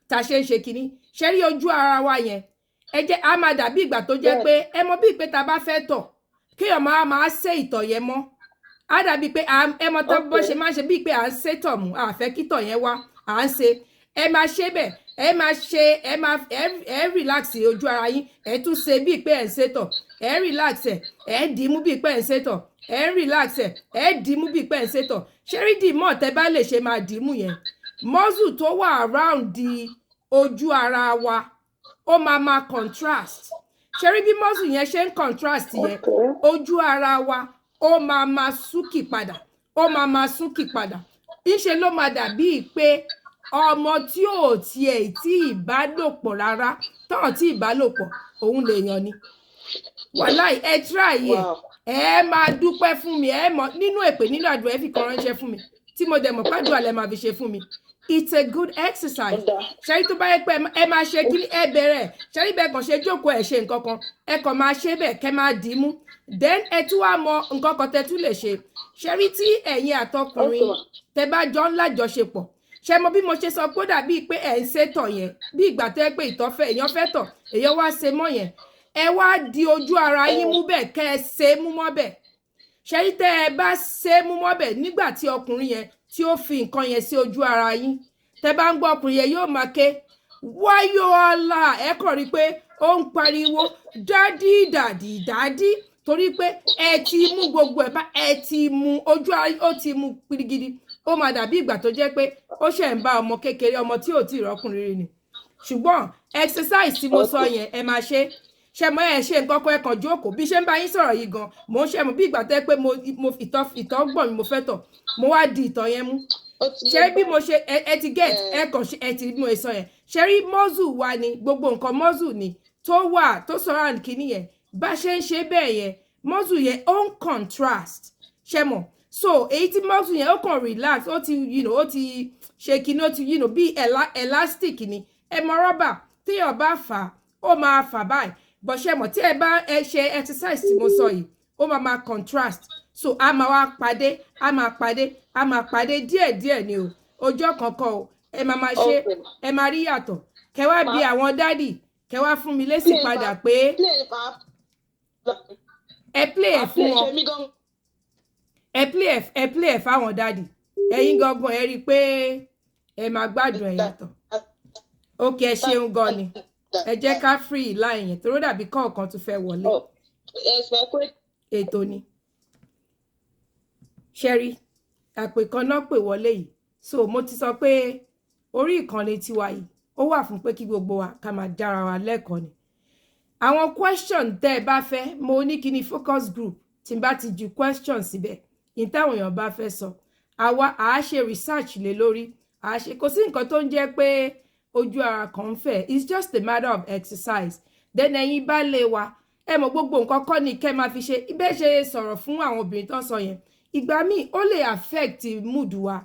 tá a ṣe ń ṣe kínní, ṣe rí ojú ara wa yẹn, ẹ jẹ́ a máa dàbí ìgbà tó jẹ́ pé ẹ mọ bíi pé tá a bá fẹ́ tọ̀, kéèyàn máa ṣe ìtọ̀ yẹn mọ́, á dàbí pé ẹ mọ tó bó ṣe máa ṣe bíi pé à ń ṣe tọ̀ mú, à fẹ́ kí tọ̀ yẹn wá, à ń ṣe. Ẹ máa ṣe bẹ́ẹ̀, ẹ máa ṣe, ẹ máa ẹ relax ojú ara yín, ẹ tún ṣe bíi pé ẹ ń ṣe tọ̀, ẹ relax, ẹ dì í mú bíi pé ẹ ń ṣe tọ̀, ẹ relax, ẹ dì í mú bíi pé ẹ ń ṣe tọ̀. Ṣé rí, dì mọ́ tẹ bá lè ṣe máa dì í mú yẹn, muscle tó wà around di ojú ara wa, ó máa contrast. Ṣé rí bí muscle yẹn ṣe ń contrast yẹn, ojú ara wa ó máa súnkì padà, ó máa súnkì padà. Ńṣe ló máa dàbíi pé ọmọ tí ò tiẹ̀ tí ìbálòpọ̀ rárá, tán tí ìbálòpọ̀ òun lèèyàn ni. Wàláì, ẹ try ẹ. Ẹ máa dúpẹ́ fún mi. Ẹ mọ̀ nínú èpè, nínú àdúrà, ẹ fi kan ránṣẹ́ fún mi tí mo dẹ̀ mọ̀ pàdúrà lẹ máa fi ṣe fún mi. It's a good exercise. Ṣẹ́rí, tó bá yẹ pé ẹ máa ṣe kí ẹ bẹ̀rẹ̀, ṣẹ́rí, bẹ́ẹ̀ kàn ṣe jókòó, ẹ̀ ṣe nǹkan kan, ẹ kàn máa ṣe bẹ́ẹ̀, kẹ́ máa dì í mú. Then ẹ tún wá mọ nǹkan kan tẹ́ tún lè ṣe. Ṣẹ́rí, tí ẹ̀yin àtọkùnrin tẹ́ bá jọ ń lájọṣepọ̀, ṣe mọ bí mo ṣe sọ pé ó dàbíi pé ẹ̀ ń ṣètọ̀ yẹn, bí ìgbà tẹ́ pé ìtọ̀ fẹ́, èèyàn fẹ́ tọ̀, èèyàn wá ṣe mọ́ yẹn, ẹ wá di ojú ara yín mú bẹ́ẹ̀, kẹ́ ẹ ṣe é mú mọ́ bẹ́ẹ̀. Ṣẹ́rí, tẹ́ ẹ bá ṣe é mú mọ́ bẹ́ẹ̀, nígbà tí ọkùnrin yẹn tí ó fi nǹkan yẹn sí ojú ara yín, tẹ́ bá ń gbọ́ ọkùnrin yẹn yóò máa ké wáyọ̀ ọ̀la, ẹ kàn rí i pé ó ń pariwo, "Daddy, daddy, daddy," torí pé ẹ ti mú gbogbo ẹ bá ẹ ti mú ojú ara, ó ti mú pirigidi. Ó máa dàbí ìgbà tó jẹ́ pé ó ṣẹ̀ ń bá ọmọ kékeré, ọmọ tí ò tí ì rọ́kùnrin rí ni. Ṣùgbọ́n exercise tí mo sọ yẹn, ẹ máa ṣe. Ṣe mọ, ẹ ṣe nǹkan kan, ẹ kàn jókòó. Bí ṣe ń bá yín sọ̀rọ̀ yìí gan, mò ń ṣe mọ bí ìgbà tẹ́ pé mo ìtọ̀ gbọ̀n mi, mo fẹ́ tọ̀, mo wá di ìtọ̀ yẹn mú. Ṣé bí mo ṣe ẹ ti get, ẹ kàn ṣe, ẹ ti rí bí mo ṣe sọ yẹn. Ṣe rí, muscle wa ni gbogbo nǹkan, muscle ni tó wà tó surround kìíní yẹn. Bá ṣe ń ṣe bẹ́ẹ̀ yẹn, muscle yẹn ó ń contrast. Ṣe mọ̀, so èyí tí muscle yẹn ó kàn relax, ó ti ó ti ṣe kíní, ó ti bí elastic ni. Ẹ mọ rọ́bà, téèyàn bá fà á, ó máa fà báyìí bọ̀. Ṣe mọ̀, tí ẹ bá ẹ ṣe exercise tí mo sọ yìí, ó máa contrast, so a máa wá pàdé, a máa pàdé, a máa pàdé díẹ̀díẹ̀ ni o. Ọjọ́ kankan o, ẹ máa ṣe, ẹ máa rí yàtọ̀. Kẹ wá bi àwọn daddy, kẹ wá fún mi lésì padà pé ẹ play ẹ fún wọn. Ẹ play ẹ, ẹ play ẹ fáwọn daddy. Ẹ̀yin gangan, ẹ rí i pé ẹ máa gbádùn ẹ yàtọ̀. Ok, ẹ ṣeun gan ni. Ẹ jẹ́ ká free line yẹn torí ó dàbí kọ̀ọ̀kan tún fẹ́ wọlé. Ètò ni. Ṣẹ́rí, àpè kan náà pè wọlé yìí. So mo ti sọ pé orí ìkànnì tiwa yìí, ó wà fún pé kí gbogbo wa ká máa dára wa lẹ́kọ̀ọ́ ni. Àwọn question tẹ́ ẹ bá fẹ́, mo ní kí ni focus group, tí n bá ti ju question síbẹ̀ ní táwọn èèyàn bá fẹ́ sọ, àwa à á ṣe research lé lórí, à á ṣe. Kò sí nǹkan tó ń jẹ́ pé ojú ara kan ń fẹ̀, it's just a matter of exercise. Then ẹ̀yin bá lé wa, ẹ mọ̀, gbogbo nǹkan kọ́ ni kẹ́ máa fi ṣe ibẹ̀ ṣe sọ̀rọ̀ fún àwọn obìnrin tó ń sọ yẹn. Ìgbà míì, ó lè affect mood wa.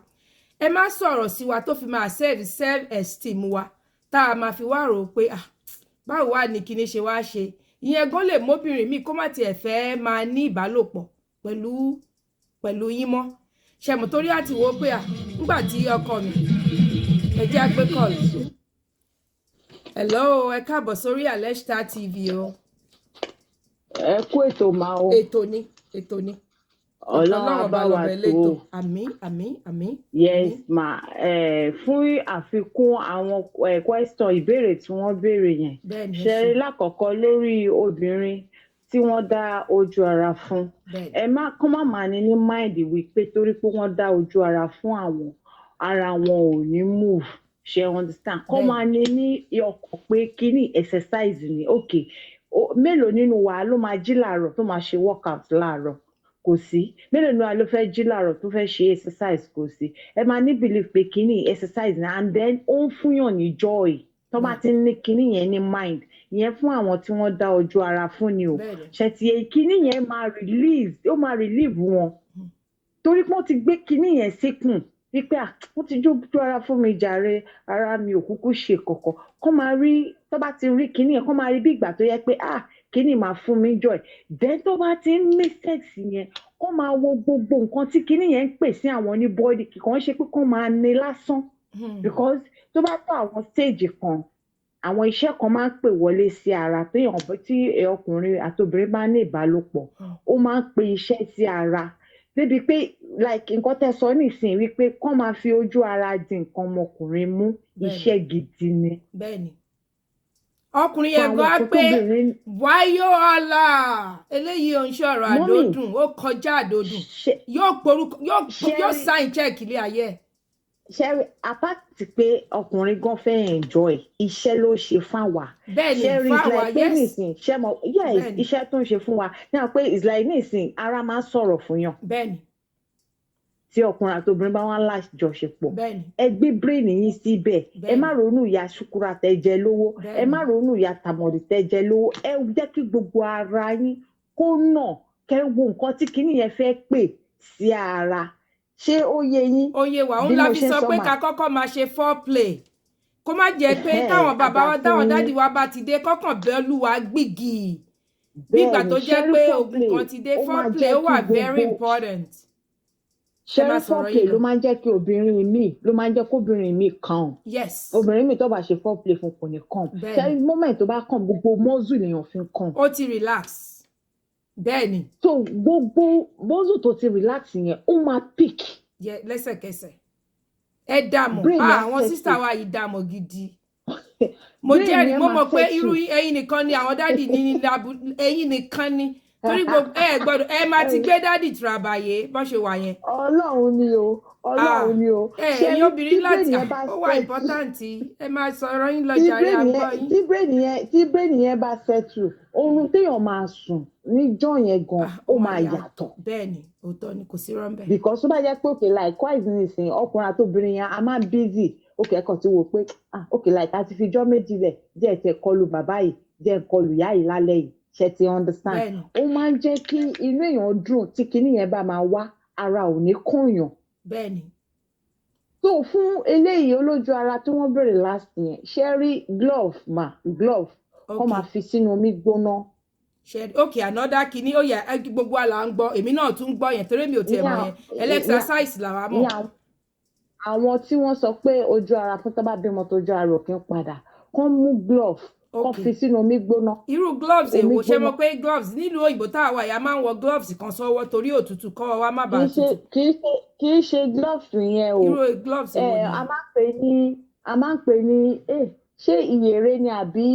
Ẹ má sọ̀rọ̀ sí wa tó fi máa self esteem wa, tá a máa fi wá rò ó pé, ah, báwo wá ní kíní ṣe wá ṣe. Ìyẹn gan lè móbìnrin míì kó má tiẹ̀ fẹ́ máa ní ìbálòpọ̀ pẹ̀lú yín mọ́. Ṣe mọ̀, torí àti wo pé à nígbà tí ọkọ mi. Ẹ jẹ́ àgbé call. Hello, ẹ káàbọ̀ sórí Alesta TV o. Ẹ kú ètò máa o. Ètò ni, ètò ni. Ọlọ́run á bá wa tó o. Àmín, àmín, àmín. Yes ma. Fún àfikún àwọn question, ìbéèrè tí wọ́n béèrè yẹn, Bẹ́ẹ̀ni, ẹ ṣe ṣé. Lákọ̀ọ́kọ́, lórí obìnrin tí wọ́n dá ojú ara fún, ẹ má kán má máa ní mind wípé torí pé wọ́n dá ojú ara fún àwọn, ara wọn ò ní move. Ṣe understand? Kán máa ní ọkàn pé kíní exercise ni. Ok, mélòó nínú wa ló máa jí láàárọ̀ tó máa ṣe workout láàárọ̀? Kò sí. Mélòó ni wa ló fẹ́ jí láàárọ̀ tó fẹ́ ṣe exercise? Kò sí. Ẹ máa ní belief pé kíní exercise na, and then ó ń fúnyàn ní joy tó bá ti ní kíní yẹn ní mind ìyẹn. Fún àwọn tí wọ́n dá ojú ara fún ni o. Ṣètì kíní yẹn máa release, ó máa relieve wọn, torí pé wọ́n ti gbé kíní yẹn síkùn wípé, "Ah, wọ́n ti jójú ara fún mi jàre, ara mi ò kúkú ṣe kọ̀kọ̀." Kọ́ máa rí, tó bá ti rí kíní yẹn, kọ́ máa rí bí ìgbà tó yẹ pé, ah, kíní máa fún mi joy. Then tó bá ti ń ní sex yẹn, kọ́ máa wo gbogbo nǹkan tí kíní yẹn ń pè sí àwọn ní body. Kì kàn ṣe pé kọ́ máa ní lásán, because tó bá tó àwọn stage kan, àwọn iṣẹ́ kan máa ń pè wọlé sí ara téèyàn tí ọkùnrin àti obìnrin bá ní ìbálòpọ̀. Ó máa ń pe iṣẹ́ sí ara débi pé, like nǹkan tẹ́ sọ nísìnyí wípé kán máa fi ojú ara di nǹkan ọmọkùnrin mú, iṣẹ́ gidi ni. Bẹ́ẹ̀ni, ọkùnrin yẹn Fún gan á àwọn nǹkan pé tóbìnrin wáyé ọ̀la eléyìí ò ń ṣọ̀rọ̀ Mummy, àdódùn, ó kọjá àdódùn. Yóò porúkọ, yóò ṣe yóò rí sign check ilé ayé ẹ̀. Ṣe rí, apart pé ọkùnrin gan fẹ́ enjoy, iṣẹ́ ló ṣe fáwa. Bẹ́ẹ̀ni. Ṣe rí, it's Fáwa. like pé nísìn, ṣe mọ, yes, iṣẹ́ tó ń ṣe fún wa ní àwọn pé it's like nísìn, ara máa ń sọ̀rọ̀ fún yàn. Tí ọkùnrin àti obìnrin bá wà lájọṣepọ̀, ẹ gbé brain yín síbẹ̀, ẹ má ronú ìyá ṣukura tẹ jẹ lówó, ẹ má ronú ìyá tàmọ̀dì tẹ jẹ lówó. Ẹ jẹ́ kí gbogbo ara yín kó nà, kẹ́ wo nǹkan tí kinní yẹn fẹ́ pè sí ara. Ṣé ó yé yín Ó yé wa. Òun bí la mo fi ṣe ń sọ sọ pé mà? ká kọ́kọ́ máa ṣe foreplay, kó má jẹ́ pé táwọn bàbá wa, àgbà táwọn fún daddy yín. wa bá ti dé, kọ́kàn bẹ́ẹ̀ lù wá gbìgì bí ìgbà tó Bẹ́ẹ̀ni. jẹ́ Ṣẹ́rí pé ogun foreplay kan ti dé. ó máa Foreplay jẹ́ ó kí wà very gbogbo important. Ẹ máa Ṣẹ́rí sọ̀rọ̀ foreplay yín ló lọ. máa ń jẹ́ kí obìnrin míì, ló máa ń jẹ́ kóbìnrin míì kàn. Obìnrin míì tó bá ṣe foreplay fún, kò ní kàn. Ṣẹ́rí moment tó bá kàn, gbogbo muscle lèèyàn fi ń kàn. Ó ti relax, bẹ́ẹ̀ni. So gbogbo muscle tó ti relax yẹn, ó máa pick. Lẹ́sẹ̀kẹsẹ̀ ẹ dààmú. Brain Ah, yẹn àwọn settle. sister wa yìí dààmú gidi. Mo Brain jẹ́rìí. yẹn Mo máa mọ̀ pé irú settle. ẹ̀yin nìkan ni àwọn daddy ní lábú, ẹ̀yin nìkan ni, torí gbogbo ẹ gbọ́dọ̀ ẹ máa ti gbé daddy tìrabàyè bọ́n ṣe wà yẹn. Ọlọ́run ni o, Ah, Ọlọ́run ni o. ẹ Ṣé ẹ̀yin rí obìnrin tí brain láti yẹn bá ó wà settle, important. Ẹ máa sọ̀rọ̀ yín lọ tí jàre, brain àgbọ̀ yẹn yín. tí brain yẹn bá settle, oorun téèyàn máa sùn níjọ́ yẹn gan, Ah, ó ó máa máa yàtọ̀. yàtọ̀. Bẹ́ẹ̀ ni, òótọ́ ni, kò sí rọ́ńbẹ́. Because tó bá jẹ́ pé, okay, likewise nísìnyí, ọkùnrin àti obìnrin yẹn a máa busy, okay, ẹ̀kan tí wò pé, ah, okay, like a ti fi ijọ́ 2 lẹ̀ díẹ̀, tẹ kọlu bàbá yìí díẹ̀, kọlu ìyá yìí lálẹ́ yìí. Ṣe ti understand? Bẹ́ẹ̀ ni. Ó máa ń jẹ́ kí inú èèyàn dùn. Tí kinní yẹn bá máa wá, ara ò ní kànyàn. Bẹ́ẹ̀ ni. So fún eléyìí olójú ara tí wọ́n bèrè last yẹn, ṣe rí glove ma, glove kọ́ máa fi sínú omi gbóná. Ṣe ok, another kìíní ó yẹ gbogbo wa là ń gbọ́. Èmi náà tún gbọ́ yẹn torí mi ò tiẹ̀ Ní mọ̀ yẹn. Exercise làwa ní mọ̀. Àwọn tí wọ́n sọ pé ojú ara fún tó bá bímọ tó ojú ara ò kí ń padà, kán mú glove, kán fi sínú omi gbóná. Irú gloves Omi èwo? Ṣe gbóná. mọ̀ pé gloves nílùú òyìnbó tá a wà yìí, a máa ń wọ gloves kan sọ́wọ́ torí òtútù, kọ́ wa má Kì bàa í ṣe tutù. Kì í ṣe gloves yẹn o. Irú gloves èwo Ẹ ni? A máa ń pè ní ṣé ìyèrè ni àbí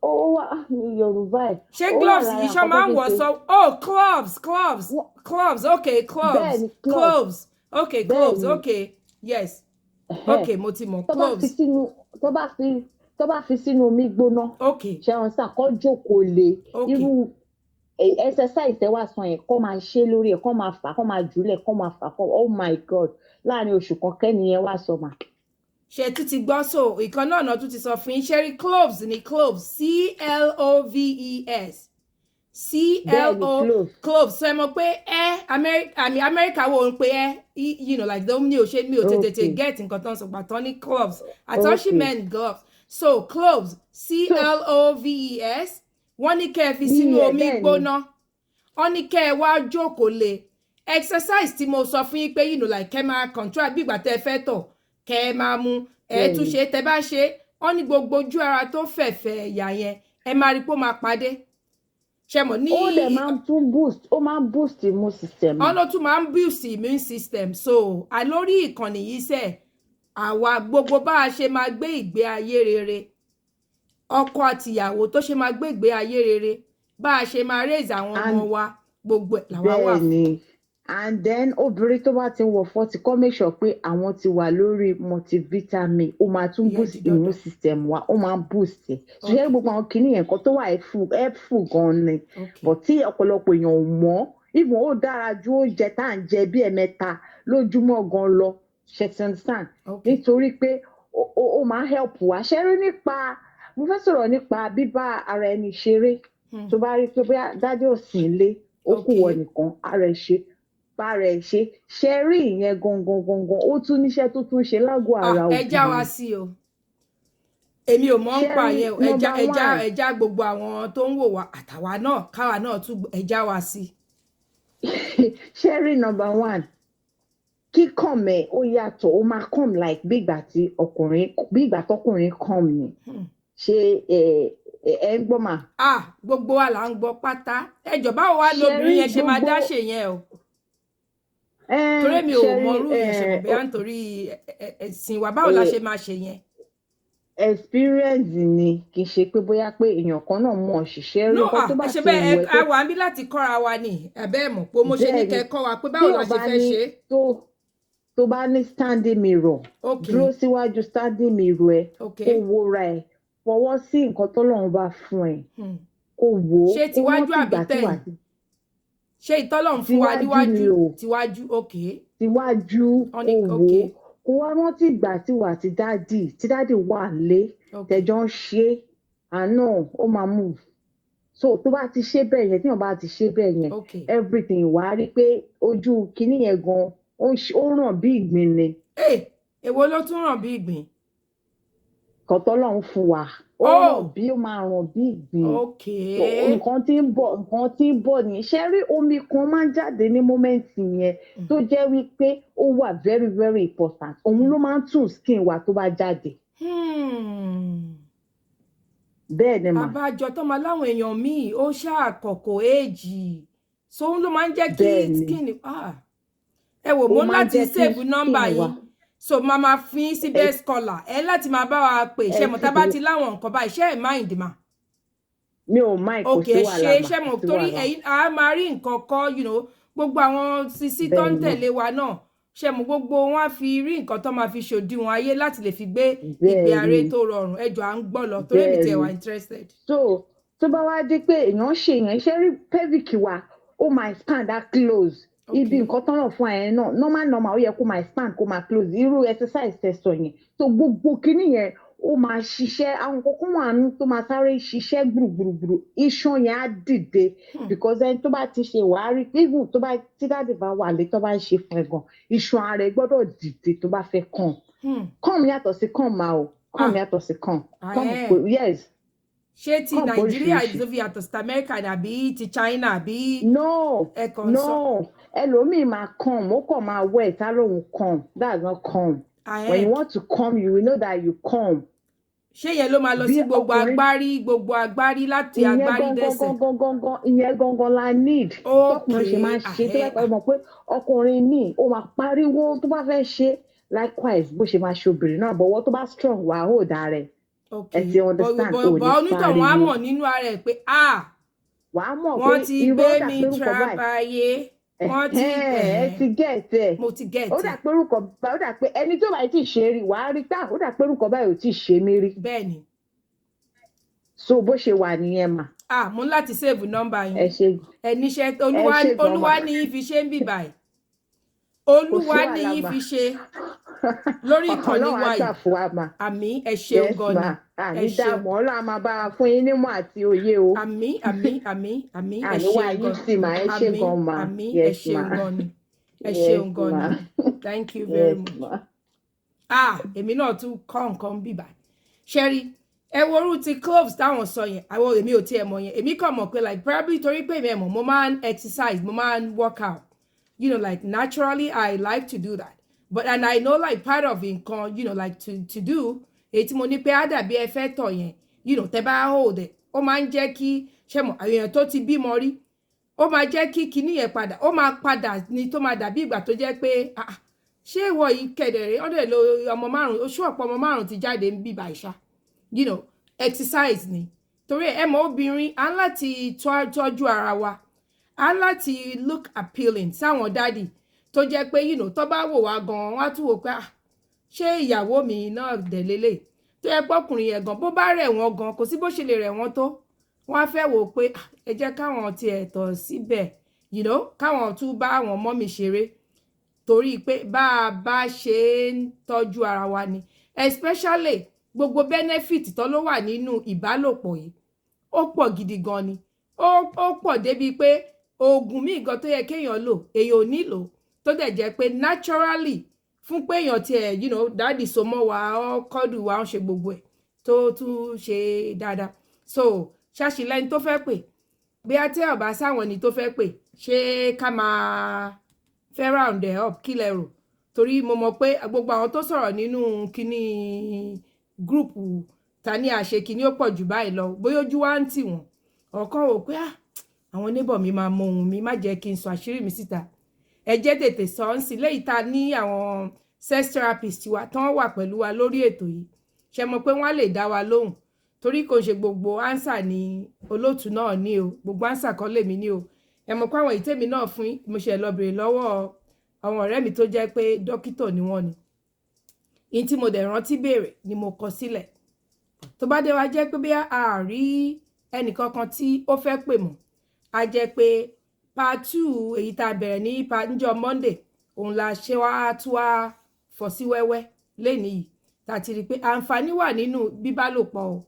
ó wà ní Yorùbá ẹ. Ṣé Ó wà gloves lára yìí ṣọ́ nǹkan tó máa ń fi wọ̀ ṣe sọ? Oh, gloves, gloves, gloves, okay, gloves. Bẹ́ẹ̀ni, gloves. Gloves, okay, gloves. Bẹ́ẹ̀ni. Okay, yes, okay, mo ti mọ̀. Tó bá fi Gloves. sínú tó bá fi sínú omi gbóná, ṣe wọn sàn kó jókòó lé. Irú exercise tẹ wá sàn yẹn, kó máa ṣe lórí ẹ, kó máa fà, kó máa jùlẹ̀, kó máa fà kó, oh my God, láàrin oṣù kan, kẹ́ni yẹn wá sọ mà. Ṣe tún ti gbọ́? So ìkan náà náà tún ti sọ fún yín. Ṣẹ́rí cloves ni, cloves, cloves, c l Bẹ́ẹ̀ni. O Cloves. Cloves. So ẹ mọ̀ pé ẹ àmì Amẹ́ríkà wo ń pe ẹ like mi ò ṣe, mi ò tètè get nǹkan tó ń sọ pàtó ní cloves. I thought she meant gloves. So cloves, cloves, wọ́n ní kẹ́ ẹ fi sínú Iyẹ̀, omi bẹ́ẹ̀ni. gbóná. Wọ́n ní kẹ́ ẹ wá jókòó lé. Exercise tí mo sọ fún yín pé like kẹ́ máa control bí ìgbà tẹ́ ẹ fẹ́ tọ̀, kẹ́ ẹ máa mú ẹ tún ṣe. Tẹ́ bá ṣe, wọ́n ní gbogbo ojú ara tó fẹ̀fẹ̀ ẹ̀yà yẹn, ẹ máa rí pé ó máa padé. Ṣe mọ̀ ní Ó dẹ̀ máa ń tún boost, ó máa ń boost immune system. Wọ́n ló tún máa ń boost immune system. So àlórí ìkànnì yìí sẹ̀, àwa gbogbo bá a ṣe máa gbé ìgbé ayé rere, ọkọ àtìyàwó tó ṣe máa gbé ìgbé ayé rere, bá a ṣe máa raise àwọn ọmọ wa, gbogbo ẹ̀ làwa wà fún. Bẹ́ẹ̀ni. And then obìnrin tó bá ti ń wọ 40, kó make sure pé àwọn ti wà lórí multivitamin. Ó máa tún Ìyẹn boost di dandan. immune system wa, ó máa boost ẹ̀. So ṣé gbogbo àwọn kinní yẹn, nǹkan tó wà helpful gan ni, but tí ọ̀pọ̀lọpọ̀ èèyàn ò mọ̀. Even ó dára ju oúnjẹ tá à ń jẹ bí ẹ̀mẹ́ta lójúmọ́ gan lọ, ṣe ti understand? Okay. Nítorí pé ó máa ń help wa. Ṣe rí, nípa mo fẹ́ sọ̀rọ̀ nípa bíbá ara ẹni ṣeré, tó bá rí pé bóyá daddy ò sí nílé, ó kù wọ nìkan, ara ẹ̀ ṣe, bára ẹ̀ ṣe. Ṣe rí, ìyẹn gangan gangan, ó tún níṣẹ́ tó tún ṣe lágọ̀ọ́ ara Ah, ẹ já wa obìnrin. sí o, èmi ò mọ̀ ń Ṣé pa rí, yẹn o. Ẹja number ẹja one, ẹja gbogbo àwọn tó ń wò wá àtàwa náà, káwa náà tún ẹja wa sí. Ṣé rí, number one, kíkàn mẹ́, ó yàtọ̀. Ó máa come like bí ìgbà tí ọkùnrin, bí ìgbà tọkùnrin come ni. Ṣé ẹ ẹ ń gbọ́ mà? Ah, gbogbo wa là ń gbọ́ pátá. Ẹ jọ, báwo wá Ṣé lobìnrin rí yẹn ṣe máa dá gbogbo ṣe yẹn o? Torí mi ò ṣe rí mọrú yẹn ṣe mọ̀ bóyá nítorí ẹ̀sìn wa, báwo la ṣe máa ṣe yẹn? Experience ni. Kì í ṣe pé bóyá pé èèyàn kan náà mọ̀ ṣiṣẹ́ rí No. nǹkan Ah, tó bá ẹ ṣe ti bẹ́ẹ̀. wù Ẹ ẹ́ tó a wà níbí láti kọ́ra wa ni. Ẹ bẹ́ẹ̀ mọ̀ pé mo ṣe ní Bẹ́ẹ̀ ni. kẹ́ ẹ kọ́ wa pé báwo la Tí ṣe o bá fẹ́ ní ṣe é. tó bá ní standing mirror, dúró síwájú standing mirror ẹ, kó wo ra ẹ, fọwọ́ sí nǹkan tọ́lọ́run bá fún ẹ, kó wò ó, Ṣé kó tiwájú rántí àbí ìgbà tí tẹ̀yìn? wà á Ṣé ìtọ́lọ́run fún wa Tiwájú níwájú? ni o. Tiwájú, ok. Tiwájú. Wọ́n Kó ní wò ó, kó wá rántí ìgbà tí wà á ti daddy, tí daddy wà lé, tẹjọ ń ṣe é àná, ó máa move. So tó bá ti ṣe bẹ́ẹ̀ yẹn, tí wọ́n bá ti ṣe bẹ́ẹ̀ yẹn, everything, wàá rí pé ojú kinní yẹn gan, ó ràn bí ìgbín ni. Ẹ èwo ló tún ràn bí ìgbín? Kọ́tọ́lọ́run fún wa, ó ràn bí, ó máa ràn bí ìgbín. So, nǹkan tí ń bọ̀ ní, ṣe rí, omi kan máa ń jáde ní moment yẹn tó jẹ́ wípé ó wà very very important. Òun ló máa ń tún skin wa tó bá jáde. Bẹ́ẹ̀ ni mà. Àbájọ tó máa láwọn èèyàn míì, ó ṣàkọ̀kọ̀ éèjì, so òun ló máa ń jẹ́ kí Bẹ́ẹ̀ ni. skin, ah, ẹ wò, Ó mo ń máa ń láti jẹ́ kí save nọ́mbà skin wa yín, so máa máa fi yín sí best caller ẹ láti máa bá wa pè. Ẹ Ṣe mọ̀ tá bá ṣe ti láwọn nǹkan báyìí, ṣé ẹ mind mà? Mi ò mind, kò Ok, sí ẹ wàhálà ṣe mà, ṣe kò mọ̀ sí torí wàhálà. ẹ̀yin a máa rí nǹkan kọ́, gbogbo àwọn sisi tó ń Bẹ́ẹ̀ ni. tẹ̀lé wa náà, ṣe mọ̀, gbogbo wọn á fi rí nǹkan tó máa fi ṣòdiwọ̀n ayé láti lè fi gbé ìgbé Bẹ́ẹ̀ ayé ni. tó rọrùn. Ẹ jọ̀ọ́, à ń gbọ́ lọ torí èmi Bẹ́ẹ̀ tiẹ̀ wà ni. interested. So tó bá wá dé pé èèyàn ṣe yẹn, ṣe rí, pelvic wa ó máa expand, that close ibi nǹkan tọ́nà fún ẹ náà, normal normal, ó yẹ kó máa expand, kó máa close, irú exercise tẹ̀sọ̀ yẹn. So gbogbo kinní yẹn, ó máa ṣiṣẹ́. Àwọn kókó wà nù tó máa sáré ṣiṣẹ́ gbùrùgbùrùgbùrù, iṣan yẹn á dìde, because ẹni tó bá ti ṣe, wàá rí, even tó bá tí daddy bá wà lé, tó bá ń ṣe fún ẹ gan, iṣan ara ẹ gbọ́dọ̀ dìde tó bá fẹ́ kàn. Come yàtọ̀ sí come ma o, come yàtọ̀ sí come. Come kò, yes. Ṣé ti Come Nàìjíríà oríṣiríṣi. tó fi yàtọ̀ sí Amẹ́ríkà ni, àbí ti China, àbí No. ẹ kàn sọ? No, ẹlòmíì máa come, ó kàn máa wet, á lóun come. That's not come. When you want to come, you will know that you come. Ṣé yẹn ló máa lọ Bí sí gbogbo ọkùnrin agbárí, gbogbo agbárí, láti Ìyẹn agbárí gangan dẹ́sẹ̀? gangan gangan, ìyẹn gangan la need. Tọkùnrin ṣe máa ń ṣe tó bá pẹ́ mọ̀ pé ọkùnrin míì, ó máa pariwo tó bá fẹ́ ṣe. Likewise, bó ṣe máa ṣe obìnrin náà, bọ̀wọ́ tó bá strong, wà á hold ara ẹ̀. Ẹ ti understand, ò ní Bọ̀ onítọ̀hún á pariwo. mọ̀ nínú ara ẹ̀ pé, ah, Wàá mọ̀ pé wọ́n ti irọ́ gbé dà mi pé orúkọ báyìí. trabayé, wọ́n ti Ẹ ti get ẹ. Mo ti get Ó dà ẹ. pé orúkọ, ó dà pé ẹni tó bá ti ṣe rí, wàá rí tá, ó dà pé orúkọ báyìí ò tí ì ṣe mí rí. Bẹ́ẹ̀ ni. So bó ṣe wà nìyẹn mà. Ah, mo ní láti save nọ́mbà yín. Ẹ ṣe. Ẹ níṣẹ́ Olúwa. Ẹ ṣe gan Olúwa mà. ní í fi ṣe ń bì báyìí. Kò sí Olúwa ní wàhálà í mà. fi ṣe lórí ìkànnì Ọlọ́run wa á yìí. gbà fún wa mà. Àmín, ẹ ṣeun Yes gan ni. ma, àní Ẹ ṣeun. dààmú. Ọlọ́run á máa bá wa fún yín nímọ̀ àti òye o. Àmín, àmín, àmín, àmín. Ẹ Àní wà ṣeun yín gan. sí mà, ẹ ṣe Àmín. gan mà. Àmín, ẹ Yes ṣeun ma. gan ni, ẹ Yes ṣeun gan ma. ni. Thank you very Yes much. ma. Ah, èmi náà tún kọ́ nǹkan bíbà. Ṣẹ́rí, ẹ wo orú ti cloves táwọn sọ yẹn, àwọn èmi ò tiẹ̀ mọ̀ yẹn. Èmi kàn mọ̀ pé like probably torí pé èmi ẹ̀ mọ̀, mo máa ń exercise, mo máa ń work out, like naturally I like to do that, but and I know like part of nǹkan like to do èyí tí mo ní pé á dàbí ẹ fẹ́ tọ̀ yẹn, tẹ́ bá hold it, ó máa ń jẹ́ kí, ṣe mọ̀, àwọn èèyàn tó ti bímọ rí, ó máa jẹ́ kí kinní yẹn padà, ó máa padà ní tó máa dàbí ìgbà tó jẹ́ pé, ah, ṣé ìwọ yìí kẹ̀dẹ̀rẹ̀ ọ̀dẹ̀ lo ọmọ márùn, oṣù ọ̀pọ̀ ọmọ 5 ti jáde ń bíbà ìṣá. Exercise ni, torí ẹ mọ̀, obìnrin á ń láti tọ́jú ara wa. Á láti look appealing sáwọn daddy, tó jẹ́ pé tó bá wò wá gan, wọ́n á tún wò pé, "Ah, ṣé ìyàwó mi náà dẹ̀ lélẹ̀?" Tó yẹ pé ọkùnrin yẹn gan, bó bá rẹ̀ wọ́n gan, kò sí bó ṣe lè rẹ̀ wọ́n tó, wọ́n á fẹ́ wò ó pé, "Ah, ẹ jẹ́ káwọn tiẹ̀ tọ̀ síbẹ̀, káwọn tún bá àwọn mummy ṣeré," torí pé bá a bá ṣe ń tọ́jú ara wa ni. Especially gbogbo benefit tó ló wà nínú ìbálòpọ̀ yìí, ó pọ̀ gidi gan ni. Ó pọ̀ débi pé oògùn míì gan tó yẹ kéèyàn lò, èèyàn ò nílò, tó dẹ̀ jẹ́ pé naturally fún pé èèyàn tiẹ̀ daddy so mọ́ wa, ó kọ́dù wa, ó ṣe gbogbo ẹ̀ tó tún ṣe dáadáa. So ṣáṣìlẹ́ni tó fẹ́ pè, bí a tẹ́ ọ̀bá sáwọn ẹni tó fẹ́ pè, ṣé ká máa fẹ́ round ẹ̀ up? Kí lẹ rò? Torí mo mọ̀ pé gbogbo àwọn tó sọ̀rọ̀ nínú kíní group ta ní àṣẹ kíní, ó pọ̀ jù báyìí lọ. Bóyá ojú wa ń tì wọ́n, ọ̀kan wò pé, "Ah, àwọn neighbor mi máa mọ ohun mi, má jẹ́ kí n sọ àṣírí mi síta." Ẹ jẹ́ tètè sọ ọ́n sí lẹ́yìn tá a ní àwọn sex therapist wa tán wà pẹ̀lú wa lórí ètò yìí. Ṣe mọ̀ pé wọ́n á lè dá wa lóhùn, torí kò ṣe gbogbo answer ni olóòtú náà ní o, gbogbo answer kọ́ lèmi ní o. Ẹ mọ̀ pé àwọn ìtẹ́mi náà fún yín, mo ṣe lọ bèrè lọ́wọ́ àwọn ọ̀rẹ́ mi tó jẹ́ pé dókítà ni wọ́n ni. Ìyí tí mo dẹ̀ rántí béèrè ni mo kọ sílẹ̀. Tó bá dé wá jẹ́ pé bí a rí ẹnìkankan tí ó fẹ́ pè mọ́, a jẹ́ pé part two èyí tá a bẹ̀rẹ̀ ní níjọ́ Monday, òun la ṣe wá tú wá fọ́ sí wẹ́wẹ́ lénìí yìí, tá a ti rí i pé àǹfààní wà nínú bíbálòpọ̀ o.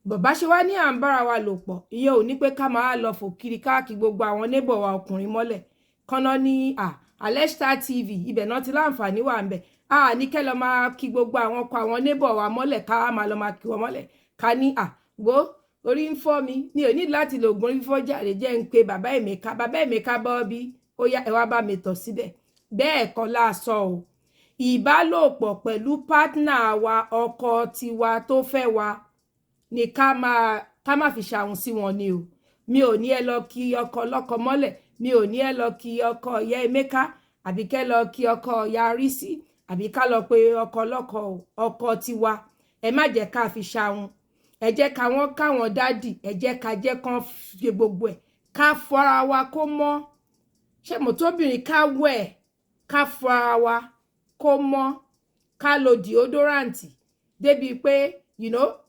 Bàbá ṣe wá ní à ń bára wa lò pọ̀, ìyẹn ò ní pé ká máa lọ fò kiri káàkiri gbogbo àwọn neighbor wa ọkùnrin mọ́lẹ̀ kọ́nà ní à Alesta TV. Ibẹ̀ náà ti láǹfààní wà ń bẹ̀. A ní kẹ́ lọ máa kí gbogbo àwọn ọkọ àwọn neighbor wa mọ́lẹ̀, ká máa lọ máa kí wọn mọ́lẹ̀, ká ní à gbó orí ń fọ́ mi, mi ò ní láti lo oògùn orí fífọ́ jáde, jẹ́ ń pe bàbá Emeka, bàbá Emeka bọ́ọ̀bí, ó yá, ẹ wá bá mi tọ̀ síbẹ̀. Bẹ́ẹ̀ kọ́ la sọ o. Ìbálòpọ̀ pẹ̀lú partner wa, ọkọ tiwa tó fẹ́ wa ni ká má fi ṣàhùn sí wọn ni o. Mi ò ní ẹ lọ kí ọkọ lọ́kọ mọ́lẹ̀, mi ò ní ẹ lọ kí ọkọ ìyá Emeka, àbí kẹ́ lọ kí ọkọ ìyá Rísí, àbí ká lọ pe ọkọ lọ́kọ ọkọ tiwa. Ẹ má jẹ́ ká fi ṣàhùn. Ẹ jẹ́ ká wọ́n káwọn daddy, ẹ jẹ́ ká jẹ́ kán ṣe gbogbo ẹ̀, ká fọra wa kó mọ́. Ṣé mo tóbìnrin, ká wẹ̀, ká fọra wa kó mọ́, ká lo deodorant débi pé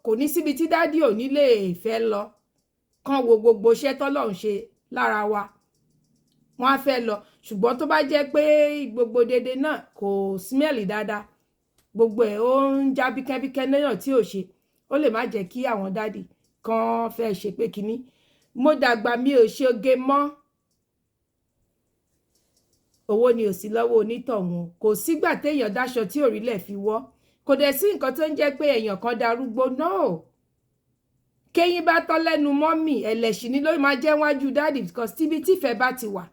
kò ní síbi tí daddy ò ní lè fẹ́ lọ kán wo gbogbo iṣẹ́ tọ́lọ́run ṣe lára wa, wọ́n á fẹ́ lọ. Ṣùgbọ́n tó bá jẹ́ pé gbogbo dédé náà kò smell dáadáa, gbogbo ẹ̀ ó ń já bíkẹ́bíkẹ́ náà tí ò ṣe, ó lè má jẹ́ kí àwọn daddy kan fẹ́ ṣe pé kínní. Mo dàgbà, mi ò ṣe oge mọ́, owó ni ò sí lọ́wọ́ onítọ̀hún. Kò sígbà téèyàn dáṣọ tí òrílẹ̀ fi wọ́. Kò dẹ̀ sí nǹkan tó ń jẹ́ pé èèyàn kan darúgbó. No, kéyín bá tọ́ lẹ́nu mummy, ẹlẹ́ṣin ni ló máa jẹ́ wájú daddy, because tíbi tífẹ̀ẹ́ bá ti wà,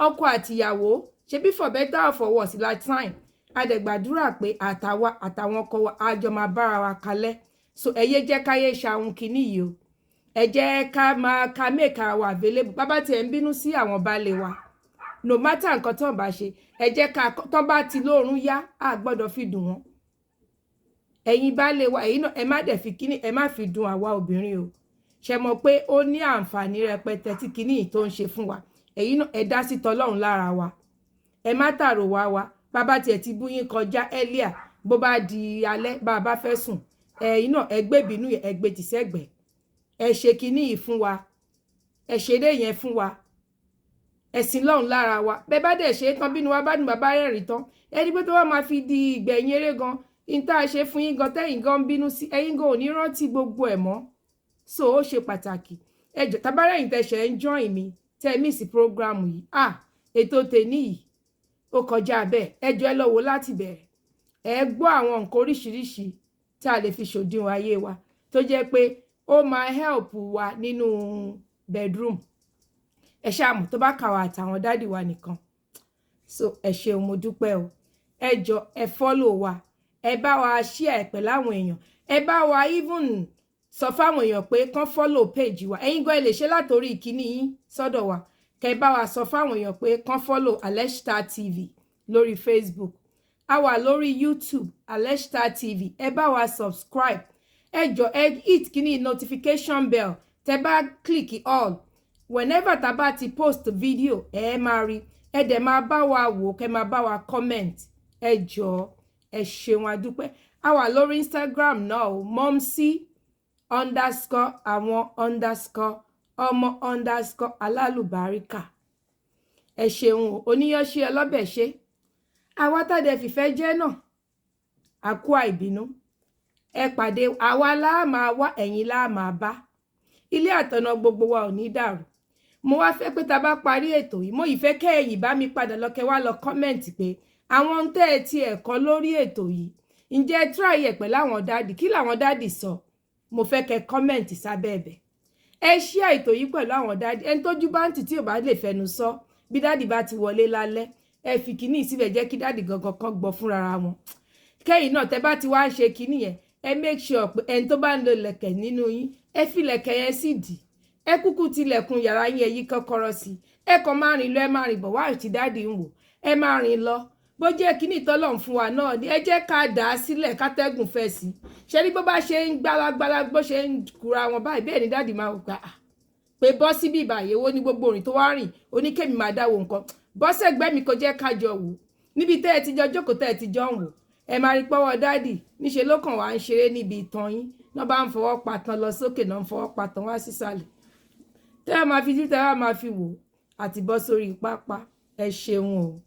ọkọ àtìyàwó ṣebí for better or for worse la time. A dẹ̀ gbàdúrà pé àtàwa àtàwọn ọkọ wa, a jọ máa bára wa kalẹ̀. So ẹ yé jẹ́ káyé ṣàwọn kinní yìí o. Ẹ jẹ́ ká máa ká make ara wa available. Bàbá tiẹ̀ ń bínú sí àwọn baálé wa, no matter nǹkan tó ń bá ṣe, ẹ jẹ́ ká tán bá ti lóorun yá, a gbọ́dọ̀ fi dùn wọ́n. Ẹ̀yin baálé wa, ẹ̀yin náà, ẹ má dẹ̀ fi kíní, ẹ má fi dùn àwa obìnrin o. Ṣe mọ̀ pé ó ní àǹfààní rẹpẹtẹ tí kíní yìí tó ń ṣe fún wa? Ẹ̀yin náà, ẹ dá sí tọlọ́run lára wa, ẹ má tàrò wá wa. Bàbá tiẹ̀ ti bú yín kọjá earlier, bó bá di alẹ́, bá a bá fẹ́ sùn, ẹ̀yin náà, ẹ gbé ìbínú yẹn, ẹ gbé tì sẹ́gbẹ̀ẹ́. Ẹ ṣe kíní yìí fún wa, ẹ ṣeré yẹn fún wa, ẹ̀sìn lọ́hùn lára wa. Bẹ́ẹ̀ bá dẹ̀ ṣe é tán, bínú wa bá dùn, bàbá rẹ̀rìn tán, ẹni pé tó bá máa fi di ìgbẹ̀yìn eré gan, in tá a ṣe fún yín gan, tẹ́yìn gan ń bínú sí, ẹ̀yin gan ò ní rántí gbogbo ẹ̀ mọ́. So ó ṣe pàtàkì. Ẹ jọ̀ọ́, tabarẹ́yìn tẹ̀sẹ̀ ń join mi, tẹ́ miss program yìí, ah, ètò tèní yìí ó kọjá bẹ́ẹ̀. Ẹ jọ̀ọ́, ẹ lọ wò láti bẹ̀rẹ̀. Ẹ gbọ́ àwọn nǹkan oríṣiríṣi tí a lè fi ṣòdiwọ̀n ayé wa, tó jẹ́ pé ó máa help wa nínú bedroom. Ẹ ṣáà mọ̀ tó bá kà wá àtàwọn daddy wa nìkan. So ẹ ṣeun, mo dúpẹ́ o. Ẹ jọ, ẹ follow wa, ẹ bá wa share pẹ̀lú àwọn èèyàn, ẹ bá wa even sọ fáwọn èèyàn pé kán follow page wa. Ẹ̀yin gan, ẹ lè ṣe látòrí ìkíní yín sọ́dọ̀ wa, kẹ́ bá wa sọ fáwọn èèyàn pé kán follow Alesta TV lórí Facebook. A wà lórí YouTube, Alesta TV. Ẹ bá wa subscribe. Ẹ jọ, ẹ hit kíní notification bell. Tẹ́ bá click all Whenever tá bá ti post video, ẹ máa rí, ẹ dẹ̀ máa bá wa wò, kẹ́ máa bá wa comment. Ẹ jọ̀ọ́, ẹ ṣeun, adúpẹ́. A wà lórí Instagram náà o, momsi_àwọn_ọmọ_alálùbáríkà. Ẹ ṣeun o. Oníyanṣe ọlọ́bẹ̀ ṣe àwa tá dẹ̀ fìfẹ́ jẹ́ náà, àkú àìbínú. Ẹ pàdé àwa láà máa wá, ẹ̀yin láà máa bá. Ilé àtọ̀nà gbogbo wa ò ní dàrú. Mo wá fẹ́ pé tá a bá parí ètò yìí, mo yìí fẹ́ kẹ́ ẹ̀yin bá mi padà lọ, kẹ́ wá lọ comment pé àwọn ohun tẹ́ ẹ ti ẹ̀kọ́ lórí ètò yìí, ǹjẹ́ ẹ try ẹ̀ pẹ̀lú àwọn daddy? Kí làwọn daddy sọ? Mo fẹ́ kẹ́ comment sábẹ́ ẹ̀bẹ̀. Ẹ share ètò yìí pẹ̀lú àwọn daddy. Ẹni tójú bá ń tì tí ò bá lè fẹnu sọ, bí daddy bá ti wọlé lálẹ́, ẹ fi kíní síbẹ̀, jẹ́ kí daddy gangan kan gbọ́ fúnra wọn. Kẹ́yìn náà, tẹ́ bá ti wá ṣe kíní yẹn, ẹ make sure pé ẹni tó bá ń lo lẹ̀kẹ̀ nínú yín, ẹ fi lẹ̀kẹ̀ yẹn sí dì. Ẹ kúkú tilẹ̀kùn yàrá yín, ẹ yí kọ́kọ́rọ́ sí. Ẹ kàn máa rìn lọ, ẹ máa rìn bọ̀ wá àti daddy ń wò. Ẹ máa rìn lọ. Bó jẹ́ kíní ìtọ́lọ̀ ń fún wa náà ni, ẹ jẹ́ ká dà á sílẹ̀, kátẹ́gùn fẹ́ sí. Ṣe ní bó bá ṣe ń gbálágbálá, bó ṣe ń kura wọn báyìí, bẹ́ẹ̀ ni daddy máa gbà á pé bọ́ síbí ìbàyè wo ni gbogbo òrìn tó wá rìn oníkèmí máa dáwọ́ nǹkan bọ́ sẹ́gbẹ́ mi, kò jẹ́ ká jọ wò. Níbi tẹ́ ẹ ti jọ jókòó, tẹ́ ẹ ti jọ ń wò, ẹ máa rí pọ́wọ́ daddy níṣẹ́ ló kàn wá ń ṣeré níbi ìtàn yín náà, bá ń fọwọ́ patan lọ sókè náà, ń fọwọ́ patan wá sísàlẹ̀. Tẹ́ ẹ máa fi tẹ́ ẹ máa fi wò àti bọ́ sórí pápá. Ẹ ṣeun o.